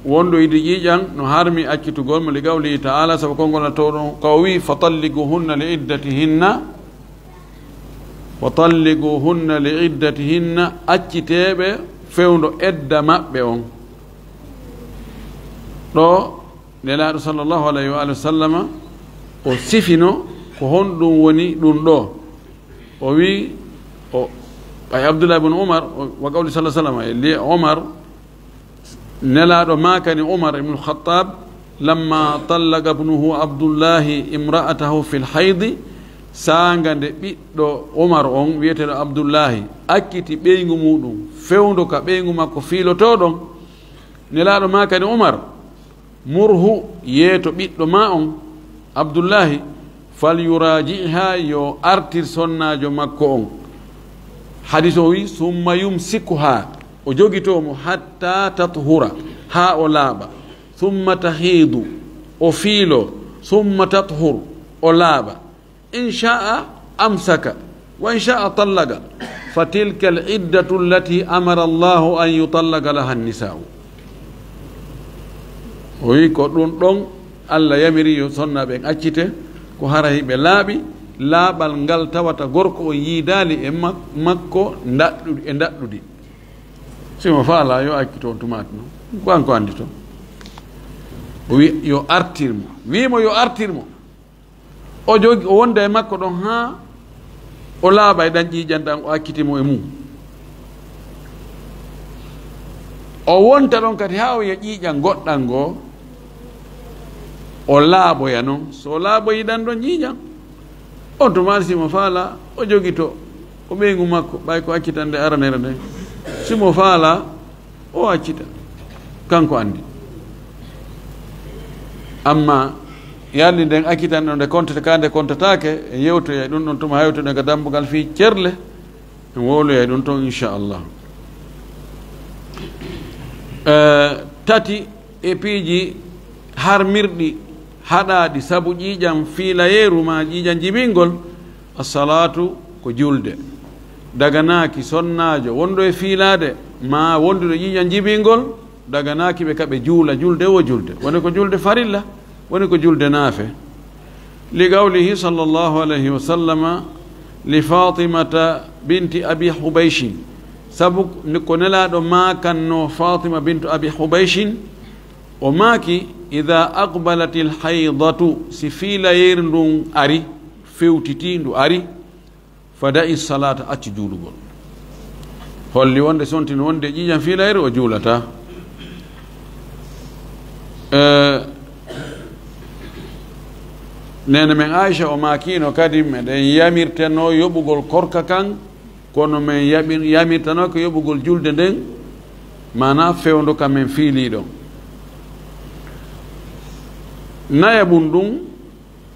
wonɗo idi ƴiiƴam no harmi accitugol mo, li qawlihi ta'ala, sabu konngol na tawɗon ka o wi'i, "Fa talliquhunna li iddatihinna, fa talliquhunna li iddatihinna," acciteeɓe fewndo edda maɓɓe on. Ɗo Nelaaɗo sallallahu alayhi wa alihi wa sallama o sifino ko honɗum woni ɗum ɗo. O wi, o, ay Abdullah ibn Umar, o, wa qawli sallallahu alayhi wa sallam, e li Umar, Nelaaɗo maakani Umar ibn Khattab, lamma tallaqa ibnuhu Abdullahi imra'atahu fil haydi, saanga nde ɓiɗɗo Umar on wiyeteeɗo Abdullahi acciti ɓeyngu muɗum, fewndo ka ɓeyngu makko fiilotoo ɗon, Nelaaɗo maakani Umar, "Murhu, yeeto ɓiɗɗo ma on, Abdullahi, fal yuraji'ha, yo artir sonnaajo makko on." Hadis o wi, "Summa yumsikuha," o jogitoo mo, "hatta tathura," haa o laaɓa, "summa tahidu," o fiiloo, "summa tathur," o laaɓa. "In sha'a amsaka, wa in sha'a tallaqa, fa tilka al-iddatu allati amara Allahu an yutallaqa laha an-nisa'u." O wi ko ɗum ɗon Allah yamiri yo sonnaaɓe ɓen accite, ko hara hiɓe laaɓi, laaɓal ngal tawata gorko on yiidaali e mak-, makko ndaɗɗudi, e ndaɗɗudi. Si mo faalaa yo accito on tumaati non. Ko an ko anndi ton. O wi yo artir mo. Wi mo yo artir mo. O jogi, o wonda e makko ɗon haa o laaɓa e ɗan ƴiiƴan ɗan, o acciti mo e mum. O wonta ɗon kadi haa o yiya ƴiiƴan goɗɗan goo, o laaɓoya non. So o laaɓoyi ɗan ɗon ƴiiƴan, on tuma si mo faalaa, o jogito, o ɓeyngu makko, ɓay ko accitande aranere nden. Si mo faalaa, o accita, kanko anndi. Amma yalli nden accitanɗo nde kontata ka nde kontataake, e yewtoya ɗum ɗon tuma, hewtoɗen ka dambugal fii cerle, en wowloya ɗum ton, inchallah. Eh, tati e piiji harmirɗi haɗaaɗi sabu ƴiiƴam fiilayeeru ma ƴiiƴam jibingol, Assalatu ko julde. Daganaaki sonnaajo wonɗo e fiilaade, maa wonduɗo ƴiiƴam jibingol, daganaaki ɓe ka ɓe juula. Julde wo julde. Woni ko julde farilla, woni ko julde naafe. Li qawlihi sallallahu alayhi wa sallama li Fatimata binti Abi Hubayshin. Sabu ko Nelaaɗo maakanno Fatima bintu Abi Hubayshin, o maaki, "Idha aqbalatil haydatu," si fiilayeeru ndun ari, fewtiti ndu ari, "fada'i salata," accu juulugol. Holli wonde sontino wonde ƴiiƴam fiilayeeru o juulata. Eh, neene men Aisha o maakino kadi, meɗen yamirteno yoɓugol korka kan, kono men yaɓir-, yamirtano ko yoɓugol julde nden, maanaa fewndo ka men fiilii ɗon. Nayabun ɗum,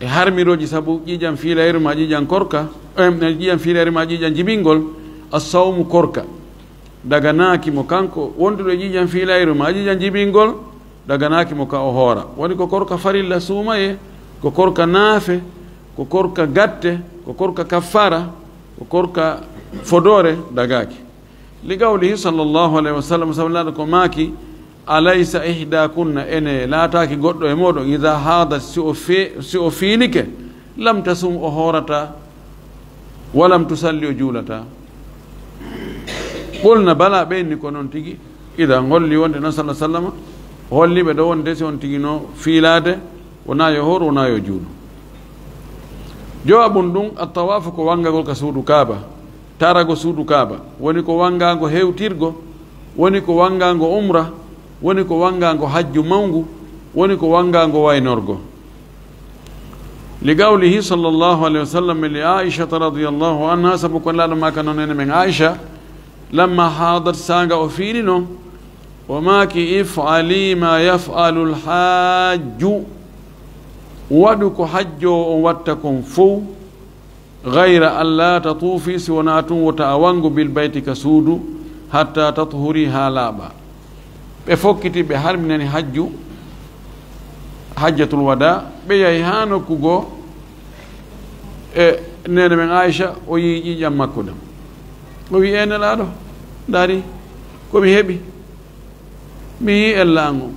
e harmirooji sabu ƴiiƴam fiilayru ma ƴiiƴam korka, em, e ƴiiƴam fiilayru ma ƴiiƴam jibingol, as-sawmu, korka. Daganaaki mo kanko wonduɗo e ƴiiƴam fiilayru ma ƴiiƴam jibingol, daganaaki mo ka o hoora. Woni ko korka farilla suumaye, ko korka naafe, ko korka gatte, ko korka kaffara, ko korka fodoore dagaaki. Li qawlihi sallallahu alayhi wa sallam, sabu Nulaaɗo ko maaki, "Alaysa ihdakunna, ene laataaki goɗɗo e mooɗon, ida haadat, si o fe-, si o fiilike, lam tasum, o hoorata, wa lam tusalli, o juulata?" Qulna, "Bala," ɓe inni, "Ko noon tigi." Idan holli wonde noon, sallallahu alayhi wa sallam, holli ɓe ɗo wonde si on tigi no fiilaade, wonaa yo hoor, wonaa yo juulu. Jowabun ɗum, at-tawaafu ko wanngagol ka suudu Kaaba. Tarago suudu Kaaba, woni ko wanngaango hewtirgo, woni ko wanngaango umra, woni ko wanngaango hajju mawngu, woni ko wanngaango waynorgo. Li qawlihi sallallahu alayhi wa sallam li Aishata radiyallahu anha, sabu ko Nulaaɗo maaka noon nene men Aisha, lamma haadat, saanga o fiilino, o maaki, "If'ali ma yaf'alul hajju, waɗu ko hajjoowo on watta kon fow, gayra an laa tatuufi, si wonaa tun wota a wanngu, bil bayti, ka suudu, hatta tatuhuri, haa laaɓa." Ɓe fokkiti, ɓe harminani hajju, hajjatul wada, ɓe yahi haa nokku goo, e neene men Aisha, o yii ƴiiƴam makko ɗam. O wi, "E Nelaaɗo, ndaari ko mi heɓi." Mi yii ella an on.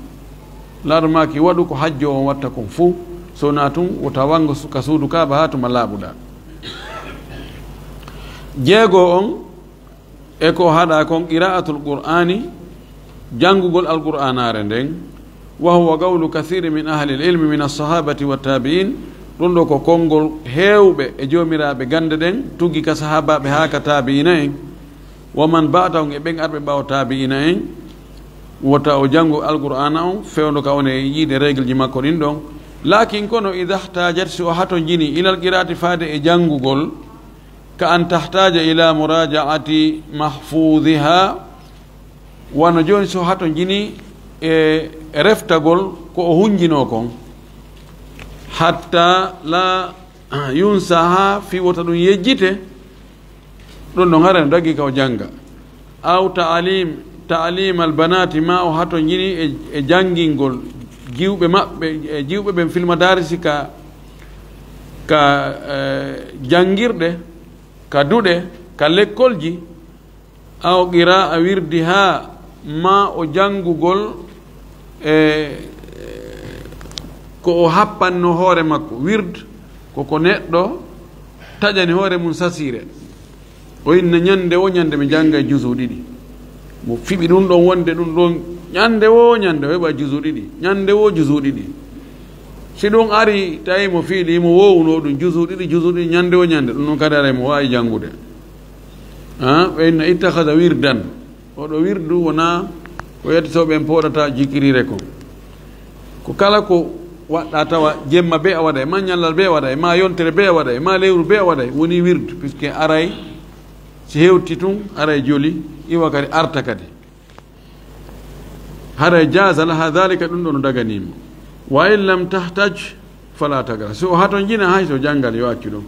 Nulaaɗo maaki, "Waɗu ko hajjoowo on watta kon fow, so wonaa tun wota wanngu su-, ka suudu Kaaba haa tuma laaɓuɗaa." Jeego on, e ko haɗaa kon, qira'atul Qur'aani, janngugol Alqur'aanaare nden, wa huwa qawlu kathiiri min ahlil ilmi min as-sahaabati wa taabi'iin, ɗum ɗo ko konngol heewɓe e joomiraaɓe gannde ɗen, tuggi ka sahaabaaɓe haa ka taabi'iina en. Wa man ba'dahum, e ɓen arɓe ɓaawo taabi'iina en, wota o janngu Alqur'aana on fewndo ka on e yiide règle ji makko ɗin ɗon. Laakin kono, idha ihtajat, si o hatonjini, ilal qira'ati, faade e janngugol, ka an tahtaaja ila muraja'ati mahfuziha, wano jooni si o hatonjini e reftagol ko o hunjinoo kon, hatta la yunsaha, fii wota ɗum yejjite, ɗum ɗon hara no dagi ka o jannga. Aw ta'lim, ta'lim al banati, ma o hatonjini e, e janngingol jiwɓe maɓɓe, e jiwɓe ɓen fil madarisi ka, ka, eh, janngirɗe, ka duɗe, ka lekkolji, aw qira'a wirdiha, ma o janngugol, e, ko o happanno hoore makko. Wird ko ko neɗɗo taƴani hoore mum sasiire. O inna, "Ñannde wo ñannde mi janngay juzu ɗiɗi." Mo fiɓi ɗum ɗon wonde ɗum ɗon, ñannde wo ñannde o heɓa juzu ɗiɗi, ñannde wo juzu ɗiɗi. Si ɗum ari, tawi mo fiili, mo wowuno ɗum juzu ɗiɗi, juzu ɗiɗi, ñannde wo ñannde, ɗum ɗon kadi aray mo waawi janngude. Ah, ɓe inna ittakhadha wirdan. Oɗo wirdu wonaa ko yettotooɓe en pooɗata jikiriire kon. Ko kala ko waɗɗa tawa jemma be a waɗay, ma ñallal be a waɗay, ma yontere be a waɗay, ma lewru be a waɗay, woni wirdu, puisque aray si hewti tun, aray joli, iwa kadi arta kadi. Haray jaza laha dhalika, ɗum ɗon no daganimo. Wa in lam tahtaj, fala tagra. Si o hatonjina, hay so janngal, yo accu ɗum.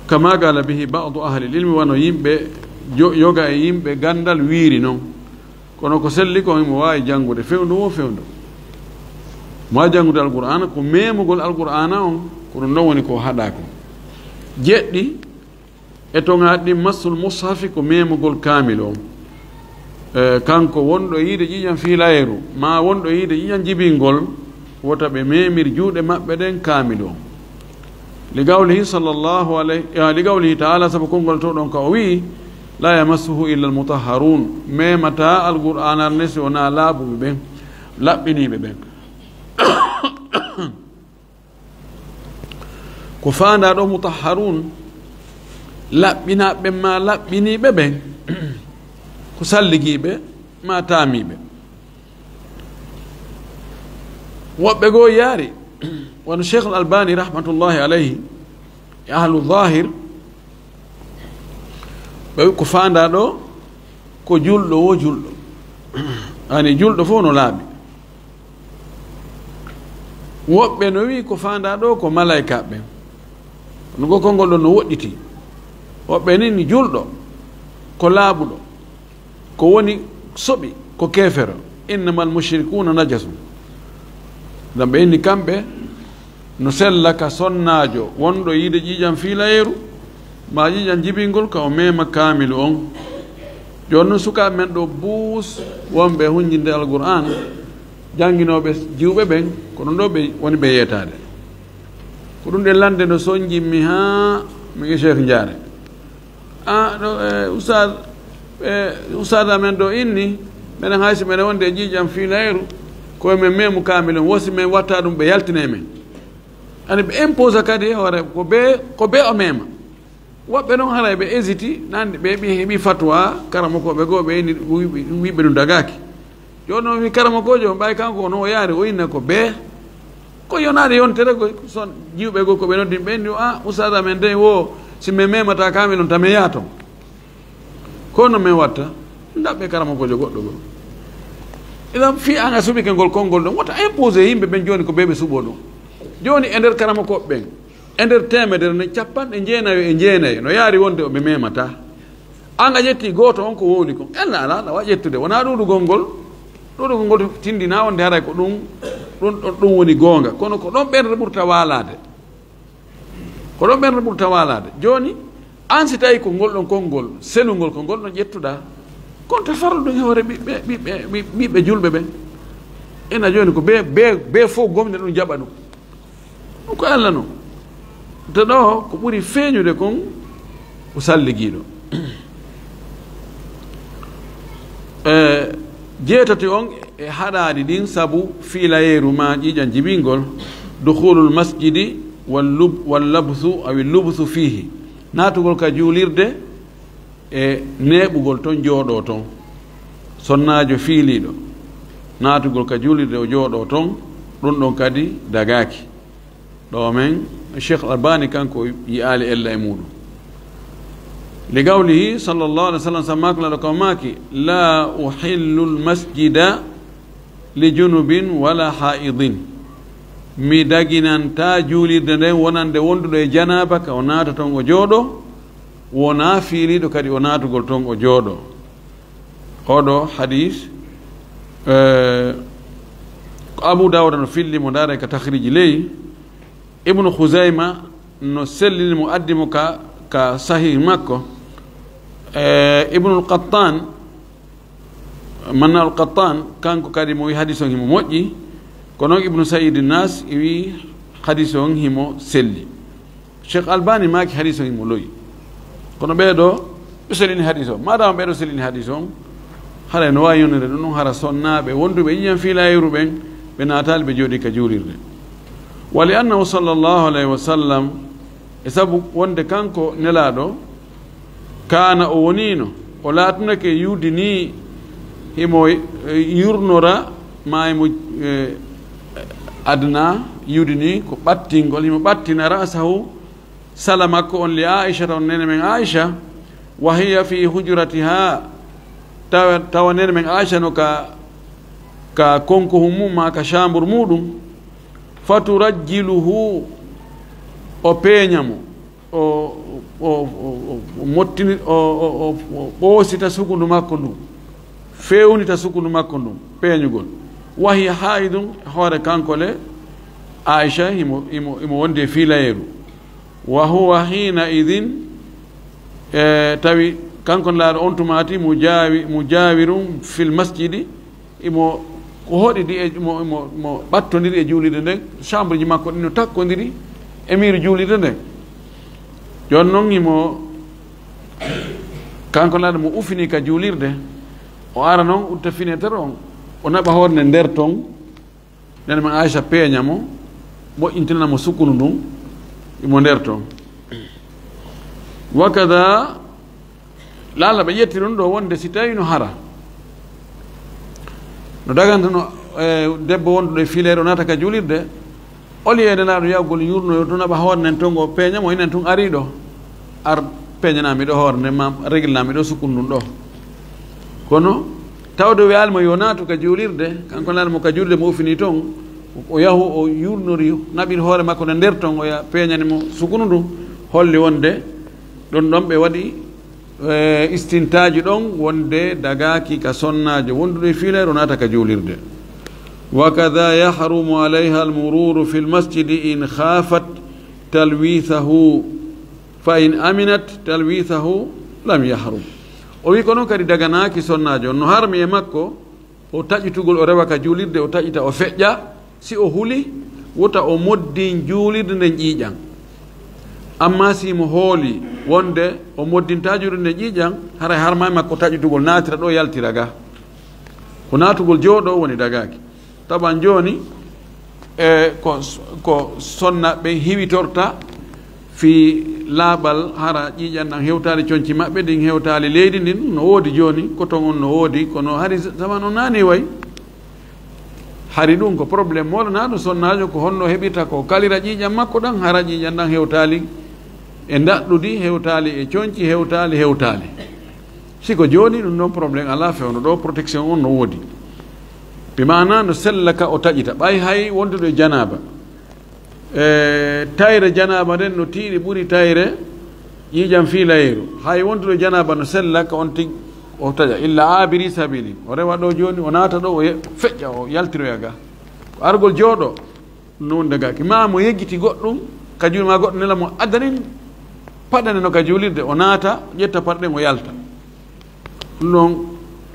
Kama qala bihi ba'du ahli ilmi, wano yimɓe jo-, yoga e yimɓe ganndal wiiri non. Kono ko selli kon, himo waawi janngude fewndo wo fewndo. Mo waawi janngude Alqur'aana, ko memugol Alqur'aana on, ko ɗum ɗon woni ko haɗaa kon. Jeɗɗi, e toŋaaɗi ɗin, massul mushafi, ko memugol kaamil on. E, kanko wonɗo e yiide ƴiiƴam fiilayru, maa wonɗo e yiide ƴiiƴam jibingol, wota ɓe memir juuɗe maɓɓe ɗen kaamil on. Li qawlihi sallallahu alayhi, eh, li qawlihi ta'ala, sabu konngol to ɗon ka o wi'i, "La yamassuhu illa al-mutahharun." Memataa Alqur'aana ne si wonaa laaɓuɓe ɓen, laɓɓiniiɓe ɓen. Ko faandaa ɗo mutahharun, laɓɓinaaɓe maa laɓɓiniiɓe ɓen, ko salligiiɓe maa taamiiɓe. Woɓɓe goo yaari, wano Cheikhul Albani rahmatullahi alayhi, e ahlu zahir, ɓe wi ko faandaa ɗo ko julɗo wo julɗo. Ani julɗo fof no laaɓi. Woɓɓe no wi'i ko faandaa ɗoo ko malaykaaɓe ɓen. Kono goo konngol ɗon no woɗɗitii. Woɓɓe ni ni juulɗo, ko laaɓuɗo, ko woni soɓi, ko keefero. Innamal mushrikuuna najasun. Ngam ɓe inni kamɓe no sella ka sonnaajo wonɗo yiide ƴiiƴam fiilayeeru, maa ƴiiƴam jibingol ka o meema kaamilu on. Jooni non sukaaɓe men ɗoo buus wonɓe huñjinde Alqur'aan, jannginooɓe jiwɓe ɓen, ko ɗum ɗoo ɓe woni ɓe yeetaade. Ko ɗum ɗen lande no sonjimmi haa mi e Cheikh Njaare. A, ɗo, e, Oustaz, e, Oustaz amen ɗo inni, menen hay si menen wonde e ƴiiƴam fiilayru, ko men meemu kaamil on, wosi men watta ɗum, ɓe yaltine men. Ani ɓe impose kadi hoore, ko be, ko be o meema. Woɓɓe noon haray ɓe hésiti, nande ɓe ɓi heɓi fatwa, karamokooɓe goo ɓe inni, wiɓe, wiɓe ɗum dagaaki. Jooni noon mi karamokoojo on, ɓay kanko kono o yaari, o inna ko bee. Ko yonaade yontere ko son jiwɓe goo ko ɓe noddi ɓe, ndi o, "Ah, Oustaz amen dey wo, si men meemata kaamil on, ta men yaha toon." Ko no men watta? Ndaɓɓe karamokoojo goɗɗo goo. Idan fii an a suɓike ngol konngol ɗon, wota imposé yimɓe ɓen jooni ko bee ɓe suɓoo ɗum. Jooni e nder karamokooɓe ɓen, e nder teemedere nden, capanɗe jeenayo e jeenayo no yaari wonde o ɓe meemata. An a ƴetti gooto on ko wowli kon. Ella alaa, aɗa waawi ƴettude. Wonaa ɗuuɗugol ngol. Ɗuuɗugol ngol tindinaa wonde haray ko ɗum, ɗum, ɗum, ɗum woni goonga. Kono ko ɗon ɓernde ɓurta waalaade. Ko ɗon ɓernde ɓurta waalaade. Jooni, an si tawii ko ngol ɗon konngol, selungol ko ngol ɗon ƴettuɗaa, kon ta farlu ɗum e hoore ɓiɓɓe, ɓiɓɓe, ɓiɓɓe, ɓiɓɓe julɓe ɓen. Ena jooni ko bee, bee, bee fof gomɗinɗo ɗum jaɓa ɗum. Ɗum ko Allah non. Te ɗo ko ɓuri feeñude kon ko salligiiɗo. E jeetati on e haɗaali ɗin sabu fiilayeeru maa ƴiiƴan jibingol, dukhulul masjidi wal lub-, wal labsu awi lubsu fiihi, naatugol ka juulirde e neeɓugol ton, jooɗoo ton. Sonnaajo fiiliiɗo, naatugol ka juulirde o jooɗoo ton, ɗum ɗon kadi dagaaki. Ɗo men, Cheikh Albani kanko yi'aali ella e muuɗum. Li qawlihi sallallahu alaihi wasallam, sabu maako Nulaaɗo ko maaki, "La uhillul masjida li junubin wala haidin." Mi daginantaa juulirde nden wonande wonduɗo e janaaba ka o naata ton o jooɗoo, wonaa fiiliiɗo kadi o naatugol ton o jooɗoo. Oɗo hadis, eh, ko Abu Dawuda no filli mo, ndaare ka Tahriji ley. Ibnu Khuzayma no sellini mo, addi mo ka, ka Sahih makko. Eh, Ibnul Qattan, Manna al Qattan, kanko kadi mo wi hadis on himo moƴƴi, ko noon Ibnu Sayyid Nas wi hadis on himo selli. Cheikh Albani maaki hadis on himo lo'i. Kono ɓee ɗoo ɓe selini hadis on. Maadaama ɓee ɗoo selini hadis on, haray no waawi yonnude ɗum ɗum hara sonnaaɓe wonduɓe e ƴiiƴan fiilayru ɓen, ɓe naataali, ɓe jooɗii ka juulirde. Wa li annahu sallallahu alayhi wa sallam, e sabu wonde kanko Nelaaɗo, kaana, o woniino, o laatunake yudinii, himo, eh, yurnora, maa himo, eh, adnaa, yudinii ko ɓattingol, himo ɓattina ra'sahu, sala makko on, li Aishata, on nene men Aisha, wa hiya fi hujratiha, tawa, tawa nene men Aisha no ka, ka konkohun mum, maa ka chambre muuɗum, faturajjiluhu, o peeña mo, o, o, o, o, o mottini, o, o, o, o ɓoosita sukundu makko ndun, feewnita sukundu makko ndun, peeñugol. Wa hiya haidun, hoore kanko le, Aisha, himo, himo, himo wondi e fiilayeeru. Wa huwa hina idin, e, tawi kanko Nelaaɗo on tumaati, mujawi-, mujawirun fil masjidi, imo ko hoɗidi e, imo, imo, imo ɓattondiri e juulirde nden, chambre ji makko ɗin no takkondiri e miir juulirde nden. Jooni non imo, kanko Nelaaɗo mo ufini ka juulirde, o ara non utta fenêtre on, o naɓa hoore nden nder ton, nene men Aisha peeña mo, moƴƴintina mo sukundu ndun, imo nder ton. Wakada, lalla ɓe ƴetti ɗum ɗo wonde si tawi no hara, no daganta no, e, debbo wonduɗo e fiileeru naata ka juulirde, oli e Nelaaɗo yahgol yurnoyo to naɓa hoore nden ton o peeña mo, enen tun ari ɗo, ar peeñanami ɗo hoore nden, ma reglinami ɗo sukundu ndun ɗo. Kono tawde o wiyaali mo yo naatu ka juulirde, kanko Nelaaɗo mo ka juulirde mo ufini ton, O yahu, o yurnori, naɓiri hoore makko nde nder ton, o ya-, peeñani mo sukunu ndu, holli wonde ɗon ɗon ɓe waɗi, eh, istintaaju ɗon wonde dagaaki ka sonnaajo wonduɗo e fiilayru naata ka juulirde. Wa kada yahrumu alayha almururu fi lmasjidi in khafat talwithahu, fa in aminat talwithahu lam yahrum. O wi ko noon kadi daganaaki sonnaajo on, no harmi e makko o taƴitugol, o rewa ka juulirde, o taƴita, o feƴƴa, si o huli, wota o moddin juulirde nden ƴiiƴan. Amma si mo hooli wonde o moddinta juulirde nden ƴiiƴan, haray harma e makko taƴitugol, naatira ɗo, yaltira ga. Ko naatugol jooɗo woni dagaaki. Taban jooni, e ko, ko sonnaaɓe hiwitorta fii laaɓal, hara ƴiiƴan ɗan hewtaali conci maɓɓe, ɗin hewtaali leydi ndin, no woodi jooni, ko ton on no woodi, kono hari zaman on naani way. Hari ɗum ko problème moolanaaɗo sonnaajo, ko honno heɓirta ko kalira ƴiiƴan makko ɗan, hara ƴiiƴan ɗan hewtaali e ndaɗɗudi, hewtaali e conci, hewtaali, hewtaali. Si ko jooni ɗum ɗon problème alaa, fewndo ɗo protection on no woodi. Bi maana no sella ka o taƴita, ɓay hay wonduɗo e janaaba. E, tayre janaaba nden no tiiɗi ɓuri tayre ƴiiƴan fiilayru. Hay wonduɗo e janaaba no sella ka on tig o taƴa, illa aabiri sabili. O rewa ɗo jooni, o naata ɗo, o ye-, feƴƴa, o yaltiroya ga. Ko argol jooɗo, no woni dagaaki. Ma mo yeggiti goɗɗum, ka juuli ma goɗɗum nela mo adanin, paɗane no ka juulirde, o naata, ƴetta paɗe ɗen, o yalta. Ɗum noon,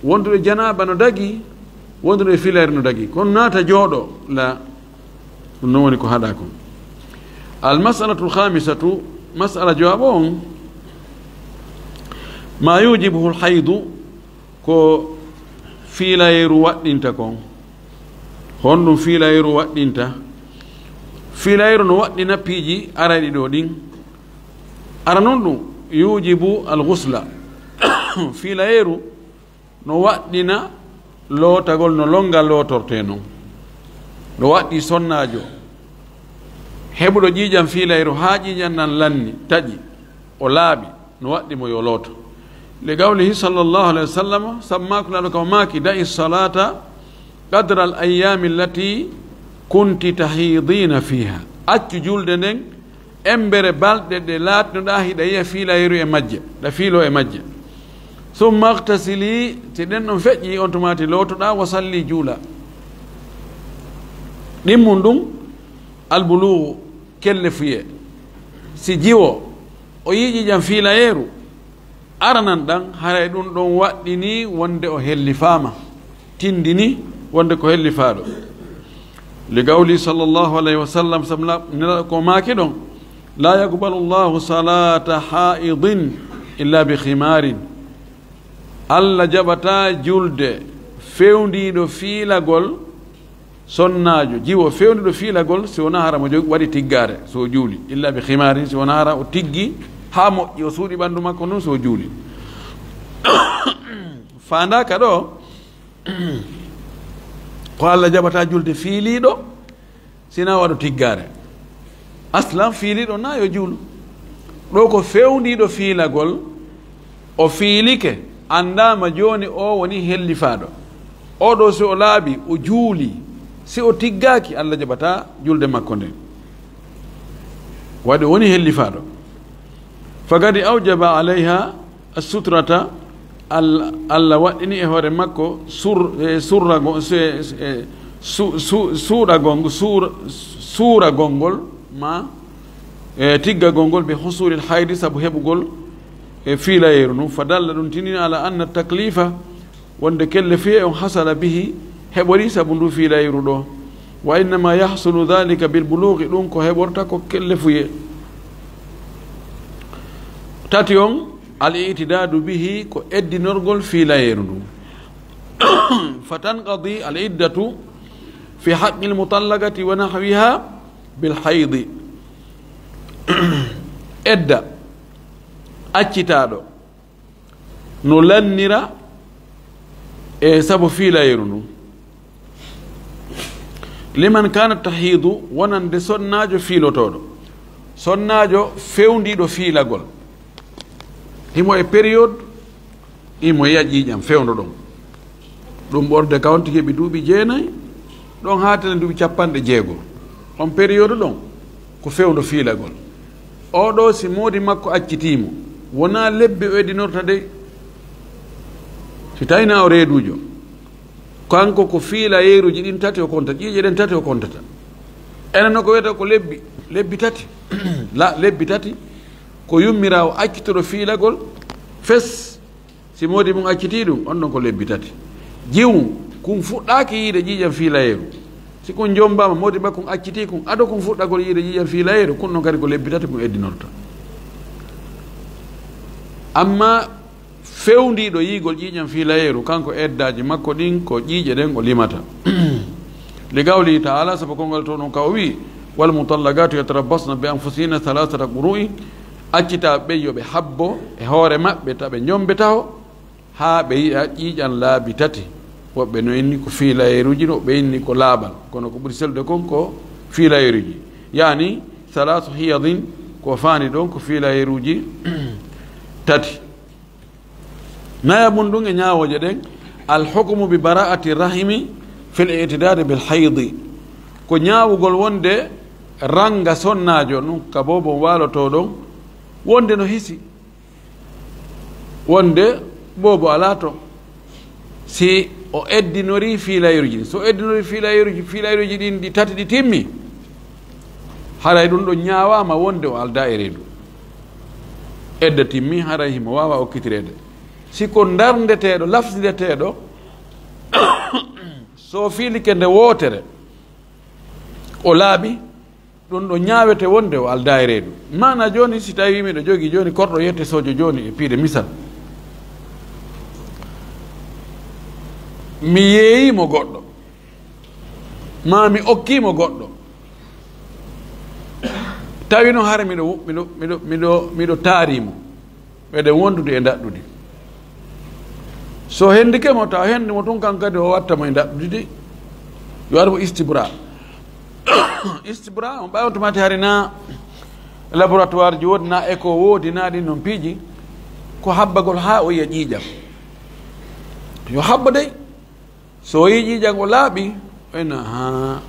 wondude janaaba no dagi, wondude filayre no dagi. Kono naata jooɗo, la, ɗum noon woni ko haɗa kon. Al mas'alatu al khamisatu, mas'ala jowaɓo on, ma yujibuhu al haydu, ko fiilayru waɗɗinta kon. Honɗum fiilayru waɗɗinta? Fiilayru no waɗɗina piiji arayɗi ɗo ɗin. Ara non ɗum, yujibu al ghusla. Fiilayru no waɗɗina lootagol no lonngal lootortee non. No waɗɗi sonnaajo heɓuɗo ƴiiƴan fiilayru haa ƴiiƴan ɗan lanni, taƴi, o laaɓi, no waɗɗi mo yo looto. Li qawlihi sallallahu alayhi wa sallam, sabu maako Laaɗo kam maaki, da'i salata qadra al ayyami allati kunti tahidina fiha. Accu julde nden embere balɗe ɗe laatnoɗaa hiɗa yiya fiilayru e majje, ɗa fiilo e majje. Summa ightasili, si ɗen ɗon feƴƴi, on tumaati lootoɗaa, wa salli, juula. Ɗimmun ɗum, albulugu, kellefuyee. Si jiwo, o yiɗi ƴiiƴan fiilayeeru, aranan ɗan, haray ɗum ɗon waɗɗini wonde o hellifaama, tindini wonde ko hellifaaɗo. Li qawli sallallahu alayhi wa sallam, sabu la-, Nelaaɗo ko maaki ɗon, "La yaqbalu Allahu salata haidin illa bi khimarin." Allah jaɓata julde fewndiiɗo fiilagol, sonnaajo, jiwo fewndiiɗo fiilagol, si wonaa hara mo jog-, waɗi tiggaare, so o juuli, illa bi khimarin, si wonaa hara o tiggi haa moƴƴi, o suuɗi ɓanndu makko ndun, so o juuli. Faandaaka ɗo, ko Allah jaɓata julde fiiliiɗo, sina waɗo tiggaare. Aslan fiiliiɗo na yo juulu. Ɗo ko fewndiiɗo fiilagol, o fiilike, anndaama jooni o woni hellifaaɗo. Oɗo si o laaɓi, o juuli, si o tiggaaki, Allah jaɓata julde makko nden. Waɗi o woni hellifaaɗo. Faqad awjaba alayha sutrata, Al-, Allah waɗɗini e hoore makko sur-, e surrago-, se-, e su-, su-, suuɗagol, suur-, suuragol ngol, ma, e tiggagol ngol, bi husulil haydi, sabu heɓugol e fiilayeeru ndun. Fa dalla, ɗum tinini ala anna taklifa, wonde kellefuyee on hasala bihi, heɓori sabu ndu fiilayru ɗo. Wa innama yahsulu dhalika bil bulughi, ɗum ko heɓorta ko kellefuyee. Tati on, al i'tidadu bihi, ko eddinorgol fiilayeeru ndun. Fa tanqadi al iddatu fi haqqil mutallaqati wa nahwiha bil haydi. Edda accitaaɗo no lannira e sabu fiilayeeru ndun. Liman kanat tahidu, wonande sonnaajo fiilotooɗo. Sonnaajo fewndiiɗo fiilagol. Himo e période, himo e ƴiiƴan fewndo ɗon. Ɗum ɓorde ka on tigi heɓi duuɓi jeenay, Ɗon haa tene duuɓi capanɗe jeego. On période ɗon ko fewndo fiilagol. Oo ɗoo, si moodi makko accitii mo, wonaa lebbi o eddinorta dey. Si tawii na o reeduujo, kanko ko fiilayeeruuji ɗin tati o kontata, ƴiiƴe ɗen tati o kontata. Enen no ko wiyata ko lebbi, lebbi tati. La, lebbi tati ko yummiraawo accitoɗo fiilagol fes. Si moodi mum accitii ɗum, on ɗon ko lebbi tati. Jiwu, kun fuɗɗaaki yiide ƴiiƴan fiilayeeru. Si kun jommbaama, moodi makko kun accitii kun, ado kun fuɗɗagol yiide ƴiiƴan fiilayeeru, kun ɗon kadi ko lebbi tati kun eddinorta. Amma fewndiiɗo yiigol ƴiiƴan fiilayeeru, kanko eddaaji makko ɗin ko ƴiiƴe ɗen o limata. Li qawlihi ta'ala, sabu konngol to ɗon ka o wi'i, "Wal mutallaqatu yatarabbasna bi anfusihinna thalathata qurui." Accitaaɓe ɓen yo ɓe habbo e hoore maɓɓe, ta ɓe jommbe taho, haa ɓe yi'a ƴiiƴan laabi tati. Woɓɓe no inni ko fiilayeeruuji, woɓɓe inni ko laaɓal. Kono ko ɓuri sellude kon ko fiilayeeruuji. Yaani, thalathu hiyadin, ko faani ɗon ko fiilayeeruuji tati. Nayaɓun ɗum e ñaawooje ɗen, al hukmu bi bara'ati rahimi fil i'tidaadi bil haydi. Ko ñaawugol wonde ranga sonnaajo nun ka boobo waalotoo ɗon, wonde no hisi. Wonde boobo alaa ton. Si o eddinorii fiilayruuji ɗin, so o eddinorii fiilayruuji, fiilayruuji ɗin ɗi tati ɗi timmi, haray ɗum ɗon ñaawaama wonde o aldaa e reedu. Edda timmi, haray himo waawa okkitireede. Si ko ndarndeteeɗo, lafsindeteeɗo, so fiilike nde wootere, o laaɓi, ɗum ɗo ñaawete wonde o aldaa e reedu. Maana jooni, si tawii miɗo jogii jooni korɗo yette soojo jooni e piide misal, mi yeeyii mo goɗɗo, maa mi okkii mo goɗɗo, tawi noon hara miɗo, miɗo, miɗo, miɗo, miɗo taarii mo. Meɗen wondude e ndaɗɗudi. So hendike mo, taw hendi mo tun, kan kadi o watta mo e ndaɗɗudi de. Yo waɗ mo istibra. Istibra, on ɓaawa tumati hari na laboratoire ji woodi, na écho woodi, na ɗin non piiji. Ko habbagol haa o yiya ƴiiƴam. Yo habbo dey. So o yi'i ƴiiƴan o laaɓi, o ina, "Haa,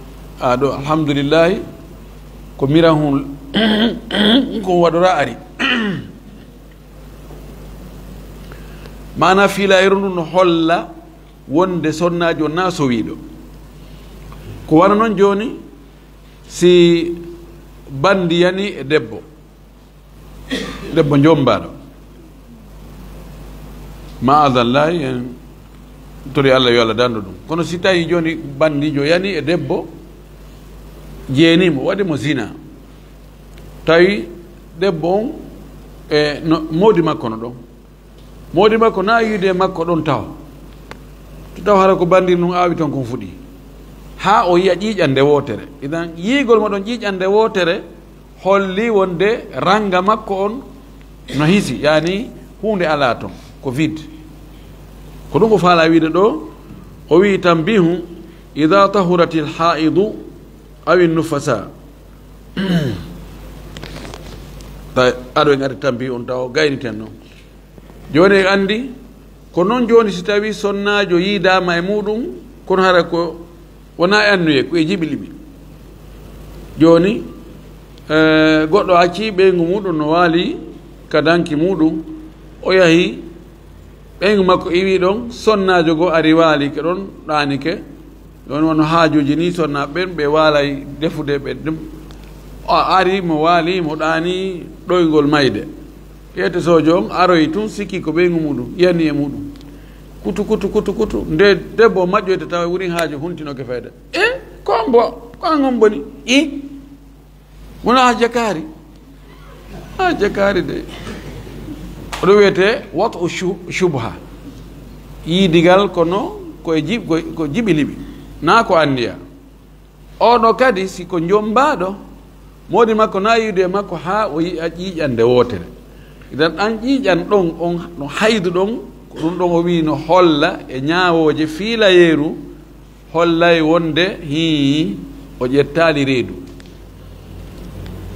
aa ɗo, alhamdulillahi, ko mirahun ko waɗora ari." Maana fiilayru ndun no holla wonde sonnaajo na sowiiɗo. Ko wano non jooni, si bandi yani e debbo, debbo jommbaaɗo. Ma'azallahi, en tori Allah yo Allah dandu ɗum. Kono si tawi jooni bandiijo yani e debbo, jeeni mo, waɗi mo zina. Tawi debbo on e no, moodi makko no ɗon. Moodi makko na yiide makko ɗon taho. To taw hara ko bandir nun aawi ton kon fuɗi. Haa o yiya ƴiiƴande wootere. Idan yiigol mo ɗon ƴiiƴande wootere, holli wonde ranga makko on no hisi, yani huunde alaa ton, ko vide. Ko ɗum o faala wiide ɗo, o wi'i: "Tanbihu, idha tahuratil haidu awi nufasa." Ta-, aɗo en ari tanbihu on taw gayniten non. Jooni en anndi, ko noon jooni si tawii sonnaajo yiidaama e muuɗum, kono hara ko wonaa e annuye, ko e jiɓi liɓi. Jooni, eh, goɗɗo accii ɓeyngu muuɗum no waali ka danki muuɗum, o yahi, ɓeyngu makko iwii ɗon, sonnaajo goo ari waali ke ɗon, ɗaanike. Ɗon wano haajuuji ni, sonnaaɓe ɓen ɓe waalay defude ɓe ɗum. O ari, mo waali, mo ɗaani ɗoyngol mayde. Yette soojo on aroyi tun, sikki ko ɓeyngu muuɗum, yani e muuɗum. Kutu, kutu, kutu, kutu. Nde debbo on majjoyta tawa wurin haaju huntinoke fayda. E, ko on bo, ko an on boni? I? Wona a jakaari? A jakaari de. Oɗo wiyetee wat'u shu-, shubha. Yiidigal kono ko e jib-, ko, ko jiɓi liɓi. Naa ko anniya. Oɗo kadi, si ko jommbaaɗo, moodi makko na yiide makko haa o yi'a ƴiiƴan nde wootere. Idan ɗan ƴiiƴan ɗon, on no haydu ɗon, ko ɗum ɗon o wi'i no holla e ñaawooje fiilayeeru, hollay wonde hii o ƴettaali reedu.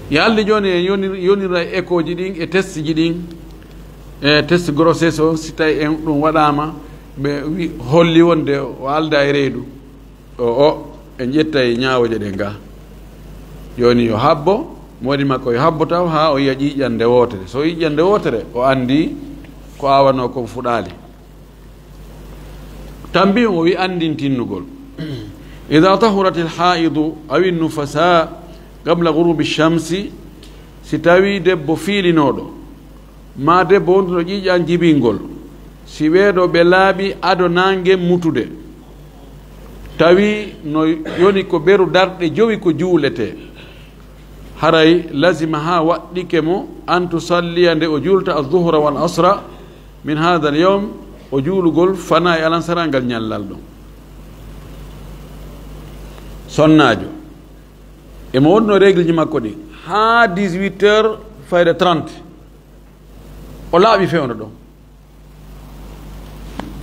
Yalde jooni en yoni-, yonira e écho ji ɗin e test ji ɗin, e test grossesse o, si tawi en ɗum waɗaama, ɓe wi-, holli wonde o alda e reedu. O, o, En ƴettay ñaawooje ɗen ga. Jooni yo habbo, moodi makko yo habbo taw haa o yiya ƴiiƴannde wootere. So o yiƴannde wootere, o anndi ko aawanoo kon fuɗaali. Tambi o wi anndin tinnugol. Ida tahurat alhaidu awi nufasa qabla gurubi shamsi, si tawi debbo fiilinooɗo, ma debbo wonduɗo ƴiiƴan jibingol, si ɓeeɗo ɓe laaɓi ado naange mutude, tawi no yoni ko beru darɗe jowi ko juuletee, haray lazima haa waɗɗike mo an tusalliya nde o juulta alzuhra wal asra min hada al yawm, o juulugol fana e alansaraa ngal ñallal ɗon. Sonnaajo, emo wonno règle ji makko ɗi haa dix-huit heures fayde trente, o laaɓi fewndo ɗon.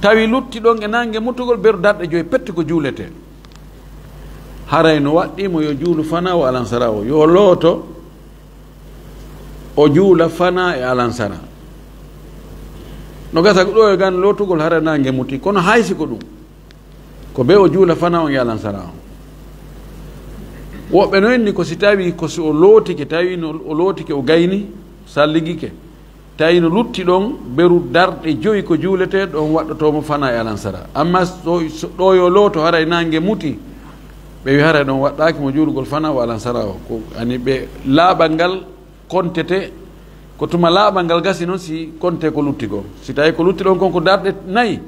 Tawi lutti ɗon e naange mutugol beru darɗe joyi pette ko juuletee. Haray no waɗɗii mo yo juulu fana o alansaraa o, yo looto o juula fana e alansaraa. No gasa ko ɗo e gan lootugol hara naange muti, kono hay si ko ɗum, ko be o juula fana on e alansaraa on. Woɓɓe no inni ko si tawi ko si o lootike, tawi no o lootike o gayni, salligike, tawi no lutti ɗon beru darɗe joyi ko juuletee, ɗon waɗɗotoo mo fana e alansaraa. Amma so, so ɗo yo looto haray naange muti, ɓe wi haray ɗon waɗɗaaki mo juulugol fana o alansaraa o. Ko ani ɓe laaɓal ngal kontete, ko tuma laaɓal ngal gasi non si konte ko lutti kon. Si tawi ko lutti ɗon kon ko darɗe nayi,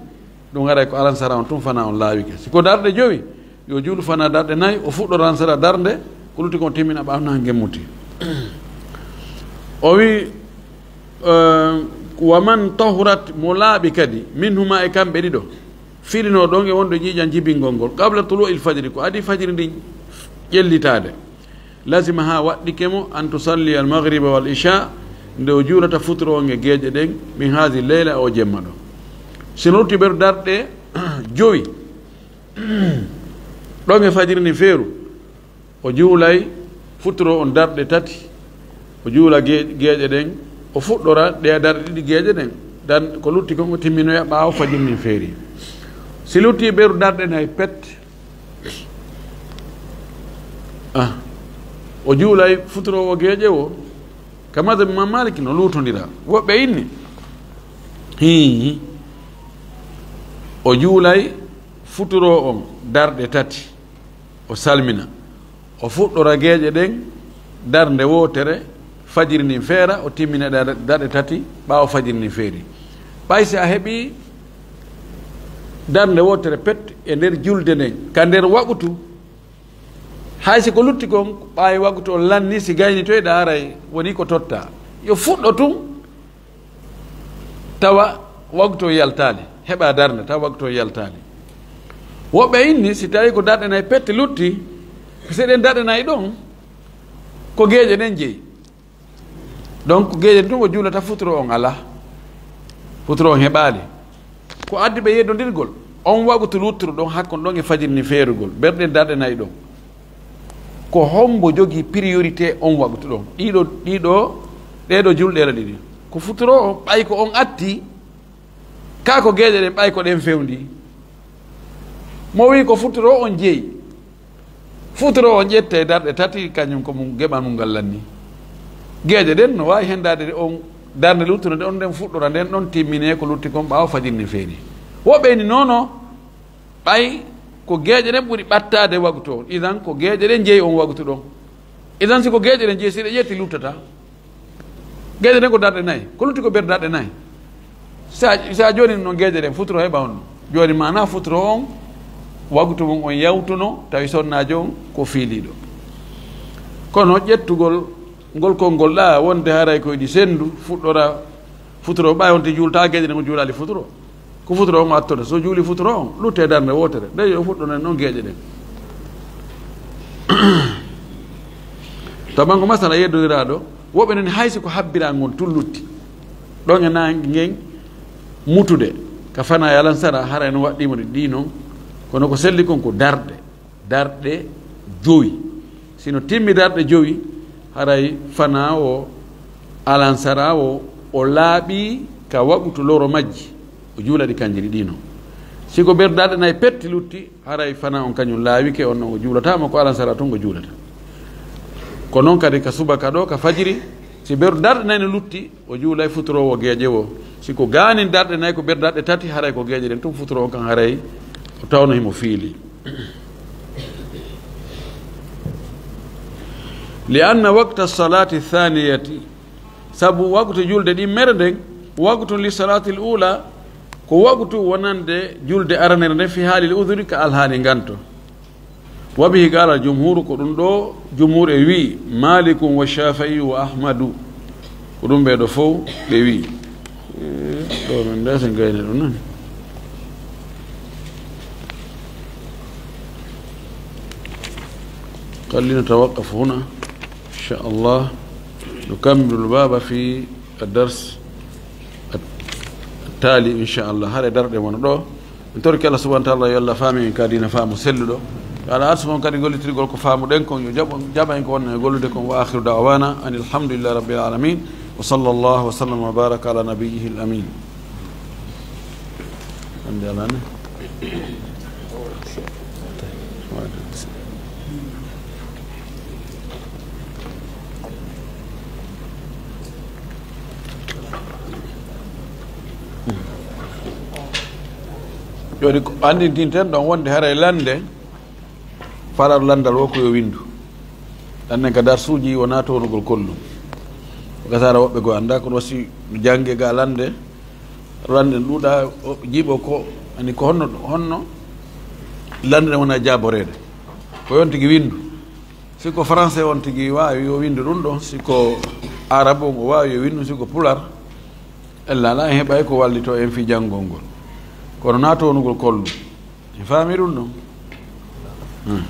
ɗum haray ko alansaraa on tun fana on laawike. Si ko darɗe jowi, yo juulu fana darɗe nayi, o fuɗɗora alansaraa darnde, ko lutti kon timmina ɓaawo naange muti. O wi, eh, wa man tahurat, mo laaɓi kadi, minhuma, e kamɓe ɗiɗo, filinoo ɗon e wonde ƴiiƴan jibingol ngol, qabla tulu'il fajri, ko adii fajiri ndin ƴellitaade. Lazima haa waɗɗike mo an tusalli al maghriba wal isha, nde o juulata futuro on e geeƴe ɗen, min haadi leyla, o jemma ɗo. Si no lutti beru darɗe jowi, ɗon e fajiri ndin feeru, o juulay futuro on darɗe tati, o juula ge-, geeƴe ɗen, o fuɗɗora ɗe darɗe ɗiɗi geeƴe ɗen, dan ko lutti kon o timminoya ɓaawo fajiri ndin feeri. Si lutti beru darɗe nayi pet, ah, o juulay futuro o geeƴe o, ka madhab Imam Malik no luutondira. Woɓɓe inni, hii, o juulay futuro on darɗe tati, o salmina, o fuɗɗora geeƴe ɗen darnde wootere, fajiri ndin feera, o timmina dar-, darɗe tati ɓaawo fajiri ndin feeri. Ɓay si a heɓi darnde wootere pet e nder julde nden, ka nder waqutu, hay si ko lutti kon, ɓaawi waqutu on lanni, si gaynitoyɗa haray woni ko totta. Yo fuɗɗo tun, tawa waqutu on yaltaali, heɓa darnde, tawa waqutu on yaltaali. Woɓɓe inni, si tawi ko darɗe nayi pet lutti, ko si ɗen darɗe nayi ɗon, ko geeƴe ɗen jeyi. Donc, geeƴe ɗen tun o juulata futuro on alaa. Futuro on heɓaali. Ko addi ɓe yeddondirgol, on waqutu lutturu ɗon hakkon ɗon e fajiri ndin feerugol, beru ɗen darɗe nayi ɗon. Ko hombo jogii priorité on waqutu ɗon? Ɗiɗo, ɗiɗo, ɗee ɗoo julɗeele ɗiɗi. Ko futuro on, ɓay ko on atti, kaa ko geeƴe ɗen, ɓay ko ɗen fewndii. Mo wii ko futuro on jeyi. Futuro on ƴette darɗe tati, kañum ko mum geɓal mum ngal lanni. Geeƴe ɗen no waawi hendaade on darnde lutturo nde on nden fuɗɗora nden ɗon timmine ko lutti kon ɓaawo fajiri ndin feeri. Woɓɓe ni non non, ɓay ko geeƴe ɗen ɓuri ɓattaade waqutu on. Idan ko geeƴe ɗen jeyi on waqutu ɗon. Idan si ko geeƴe ɗen jeyi, si ɗe ƴetti luttata. Geeƴe ɗen ko darɗe nayi. Ko lutti ko beru darɗe nayi. Sa, sa jooni non geeƴe ɗen futuro heɓa on. Jooni maana futuro on, waqutu mum on yawtuno, tawi sonnaajo on ko fiiliiɗo. Kono ƴettugol ngol konngol ɗa wonde haray ko iɗi senndu, fuɗɗora futuro, ɓay on te juulta geeƴe ɗen, o juulaali futuro. Ko futuro on o attoto. So juuli futuro on, lutte darnde wootere. Nde yo fuɗɗonen non geeƴe ɗen. Tabango masala yeddondiraaɗo, woɓɓe non hay si ko habbira ngon tun lutti. Ɗon e naange ngen mutude, ka fana e alansara, hara en waɗɗiimo ɗi ɗi non. Kono ko selli kon ko darɗe. Darɗe jowi. Si no timmi darɗe jowi, haray fana o, alansara o, o laaɓi ka waqutu loro majji, o juula ɗi kanji ɗiɗi non. Si ko ɓerɗe darɗe nay petti lutti, haray fana on kañum laawike, on ɗon o juulataama, ko alansara tun o juulata. Ko noon kadi ka subaka ɗo, ka fajiri, si ɓerɗe darɗe nay no lutti, o juulay futuroowo geeƴe wo. Si ko gaanin darɗe nay, ko ɓerɗe darɗe tati, haray ko geeƴe ɗen tun futuro on kan haray o tawno himo fiili. Li anna waqta salati thaniyati, sabu waqtu julde ɗimmere nden, waqtu li salatil ula, ko waqtu wonande julde aranere nden fi halil udhuri ka alhaali nganto. Wa bihi qala jumhuru, ko ɗum ɗo jumhur e wi, Malikun wa Shafi'i wa Ahmadu. Ko ɗum ɓe ɗo fow ɓe wi. Eh, ɗo min nde sen gayni ɗum non. خلينا نتوقف هنا. إن شاء الله نكمل الباب في الدرس التالي إن شاء الله. Hare darɗe wona ɗo. En torki Allah subhanahu wa ta'ala yo Allah faami en ka diina faamu selluɗo. Yo Allah arsuku en kadi gollitirgol ko faamuɗen kon, yo jaɓo, jaɓa en ko wonno e gollude kon. Wa akhiru da'wana anil hamdulillahi rabbil alamin. Wa sallallahu wa sallam wa baraka ala nabiyyihil amin. Hannde alaa ne? Jooni ko anndintinten ɗon wonde haray lannde, farar lanndal wo ko yo winndu. Ɗannen ka darsuuji wonaa townugol kollum. Ko gasara woɓɓe goo anndaa, kono wasi no jannge ga lannde, lannde ɗuuɗa, o jiiɓo ko, ani ko honno, honno lannde wona jaaboreede. Ko yon tigi winndu. Si ko français on tigi waawi, yo winndu ɗum ɗon. Si ko arabe on o waawi, yo winndu. Si ko pular, ella alaa, en heɓay ko wallitoo en fii janngol ngol. Kono naa townugol kollum. En faami ɗum ɗon? Hmm.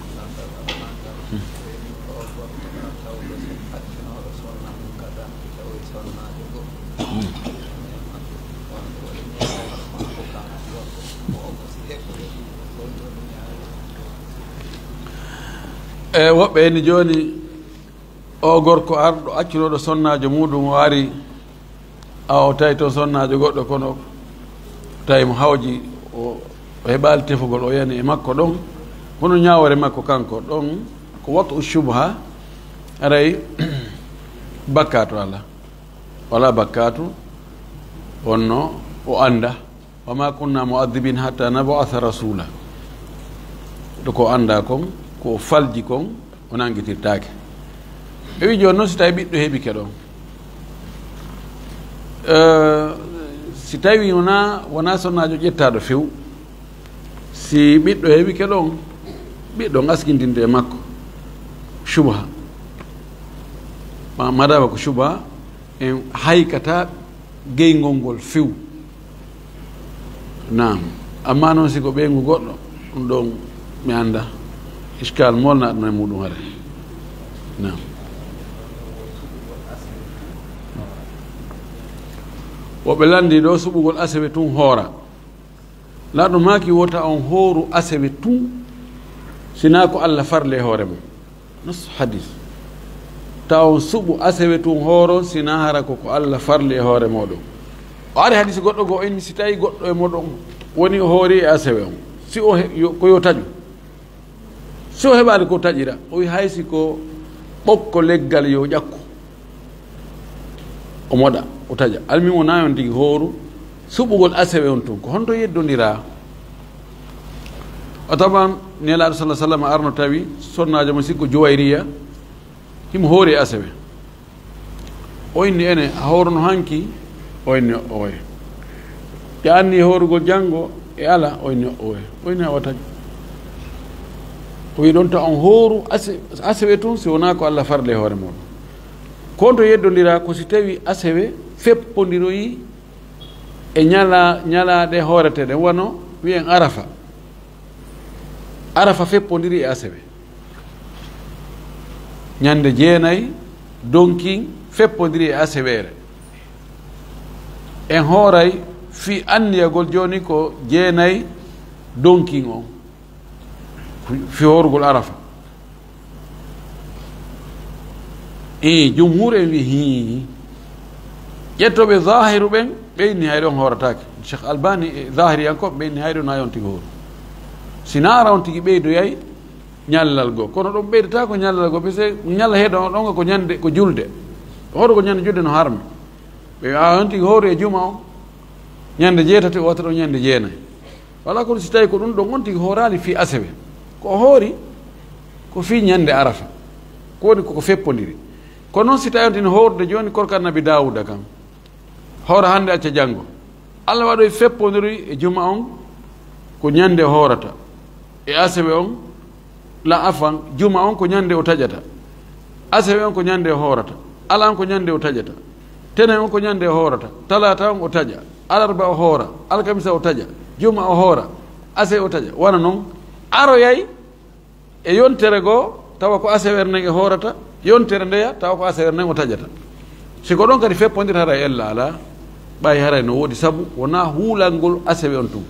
Hmm. E woɓɓe eni jooni, o gorko arɗo accunooɗo sonnaajo muuɗum o ari, a o tawi toon sonnaajo goɗɗo, kono tawi mo hawji, o, o heɓaali tefugol, o yani e makko ɗon, kono ñaawoore makko kanko ɗon ko watu shubha, aray bakkaatu alaa, wala bakkaatu, wonno o annda. Wa ma kunna mu'adhibin hatta nab'atha rasula. To ko annda kon, ko falji kon, o nanngitirtaake. E wi jooni noon, si tawi ɓiɗɗo heɓike ɗon, eh, si tawi wona, wona sonnaajo ƴettaaɗo few, si ɓiɗɗo heɓike ɗon, ɓiɗɗo on askintinte e makko. Shubha. Ma, madama ko shubha, en haykata geyngol ngol few. Naam. Amma noon, si ko ɓeyngu goɗɗo, ɗum ɗon mi annda. Iskal molnaɗo e muɗum hare. Naam. Woɓɓe lanndi ɗo suɓugol asewe tun hoora. Laɗo maaki wota on hooru asewe tun, sinaa ko Allah farle hoore mum. Nas hadis. Ta on suɓu asewe tun hooron, sinaa hara ko ko Allah farli e hoore mooɗon. O ari hadis goɗɗo goo, o inni, si tawi goɗɗo e mooɗon woni o hoori e asewe on, si o he-, yo, ko yo taƴu. Si o heɓaali ko taƴira, o wi, hay si ko ɓokko leggal yo ƴakku. O moɗa, o taƴa. Almin o nayon tigi hooru suɓugol asewe on tun. Ko honto yeddondiraa? O taban Nelaaɗo sallallahu alaihi wasallam arno tawi sonnaajo mo sikko Juwayriya, himo hoori e asewe. O inni, ene, a hoorono hanki? O inni, oye. Ɓe anni hoorugol janngo e ala? O inni, oye. O inni, a wataji. O wi ɗon ta on hooru ase-, asewe tun, si wonaa ko Allah farle e hoore mooɗon. Ko honto yeddondiraa? Ko si tawi asewe feppondiroyi e ñala-, ñalaaɗe hooreteeɗe, wano wi'en Arafa. Arafa feppondiri e asewe. Ñande jeenay donkin feppondiri e aseweere. En hooray fii anniyagol jooni ko jeenay donkin on, fii hoorugol Arafa. Ii, jumhur en wi, hii. Ƴettooɓe zaahiru ɓen, ɓe inni hay ɗon hoorataake. Cheikh Albani e zahiriyankooɓe ɓe inni hay ɗo na on tigi hooru. Si naara on tigi ɓeydoyay ñallal goo. Kono ɗum ɓeydata ko ñallal goo, parce que ñalla heeɗo on ɗon ko ñande, ko julde. Hoto ko ñande julde no harmi. Ɓe a on tigi hooru e juma on. Ñande jeetati o watta ɗon ñande jeenayi. Wala kono si tawi ko ɗum ɗon on tigi hooraali fii asewe. Ko o hoori ko fii ñande Arafa. Ko woni koko feppondiri. Kono noon si tawi on tigi hoorde jooni korka Annabi Daawuda kan. Hoora hannde, acca janngo. Allah waɗoy feppondiri e juma on ko ñande o hoorata. E asewe on, la afan, juma on ko ñande o taƴata. Asewe on ko ñande o hoorata. Ala on ko ñande o taƴata. Tene on ko ñande o hoorata. Talaata on o taƴa. Alarba o hoora. Alkamisa o taƴa. Juma o hoora. Asewe o taƴa. Wano non, aroyay e yontere goo, tawa ko asewe nden e hoorata, yontere ndeya, tawa ko asewe nden o taƴata. Si ko ɗon kadi feppondira, haray ella alaa, ɓay haray no woodi sabu, wonaa huulangol asewe on tun.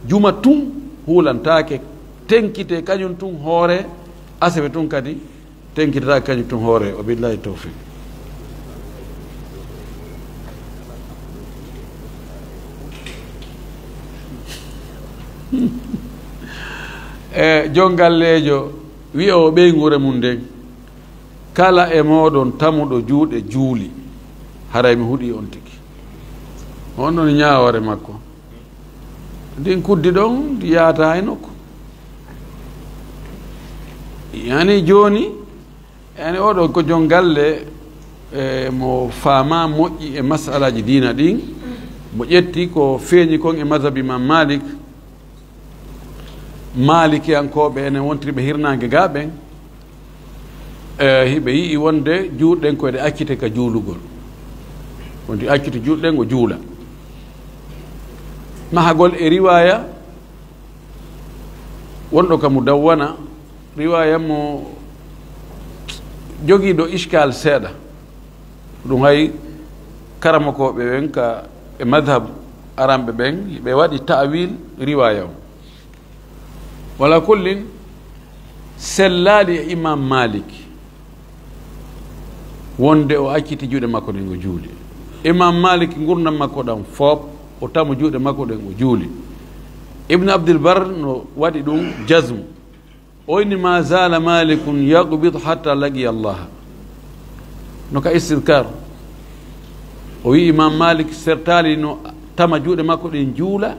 Juma tun huulantaake, tenkite kañun tun hoore, asewe tun kadi tenkitataake kañun tun hoore. Wa billahi tawfiq. E jon galleejo wi'oowo ɓeynguure mum nden, kala e mooɗon tamuɗo juuɗe juuli, haray mi huɗii on tigi. On ɗon ñaawoore makko. Ndin kuddi ɗon, ndi yaata hay nokku. Yani jooni, yani oɗo ko jon galle, e mo faama moƴƴi e masalaaji diina ɗin, mo ƴetti ko feeñi kon e mazhabi Imam Malik, Maalikiyankooɓe enen wontirɓe hirnaange gaa ɓen, e, hiɓe yi'i wonde juuɗe ɗen ko eɗe accite ka juulugol. Wonti accite juuɗe ɗen o juula. Mahagol e riwaaya wonɗo ka Mudawwana, riwaaya mo jogiiɗo iskal seeɗa. Ɗum hay karamokooɓe ɓen ka e madhab aranɓe ɓen, ɓe waɗi ta'wil riwaaya on. Wala kullin, sellaali e Imam Malik wonde o acciti juuɗe makko ɗen o juuli. Imam Malik ngurndan makko ɗan foop, o tamo juuɗe makko ɗen o juuli. Ibn Abdul Bar no waɗi ɗum jazm. O inni, "Ma zala Malikun yaqbid hatta laqiya Allah." No ka Istidkar. O wi'i Imam Malik sertaali no tama juuɗe makko ɗen juula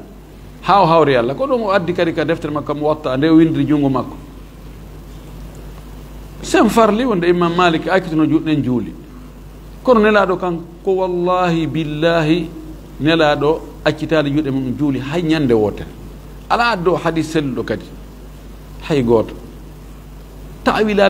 haa o hawri Allah. Ko ɗum o addi kadi ka deftere makko Muwatta, nde o windiri junngo makko. Sen farli wonde Imam Malik accitino juuɗe ɗen juuli. Kono Nelaaɗo kan, ko wallahi billahi, Nelaaɗo accitaali juuɗe mum juuli hay ñande wootere. Alaa ɗo hadis selluɗo kadi. Hay gooto. Ta'wila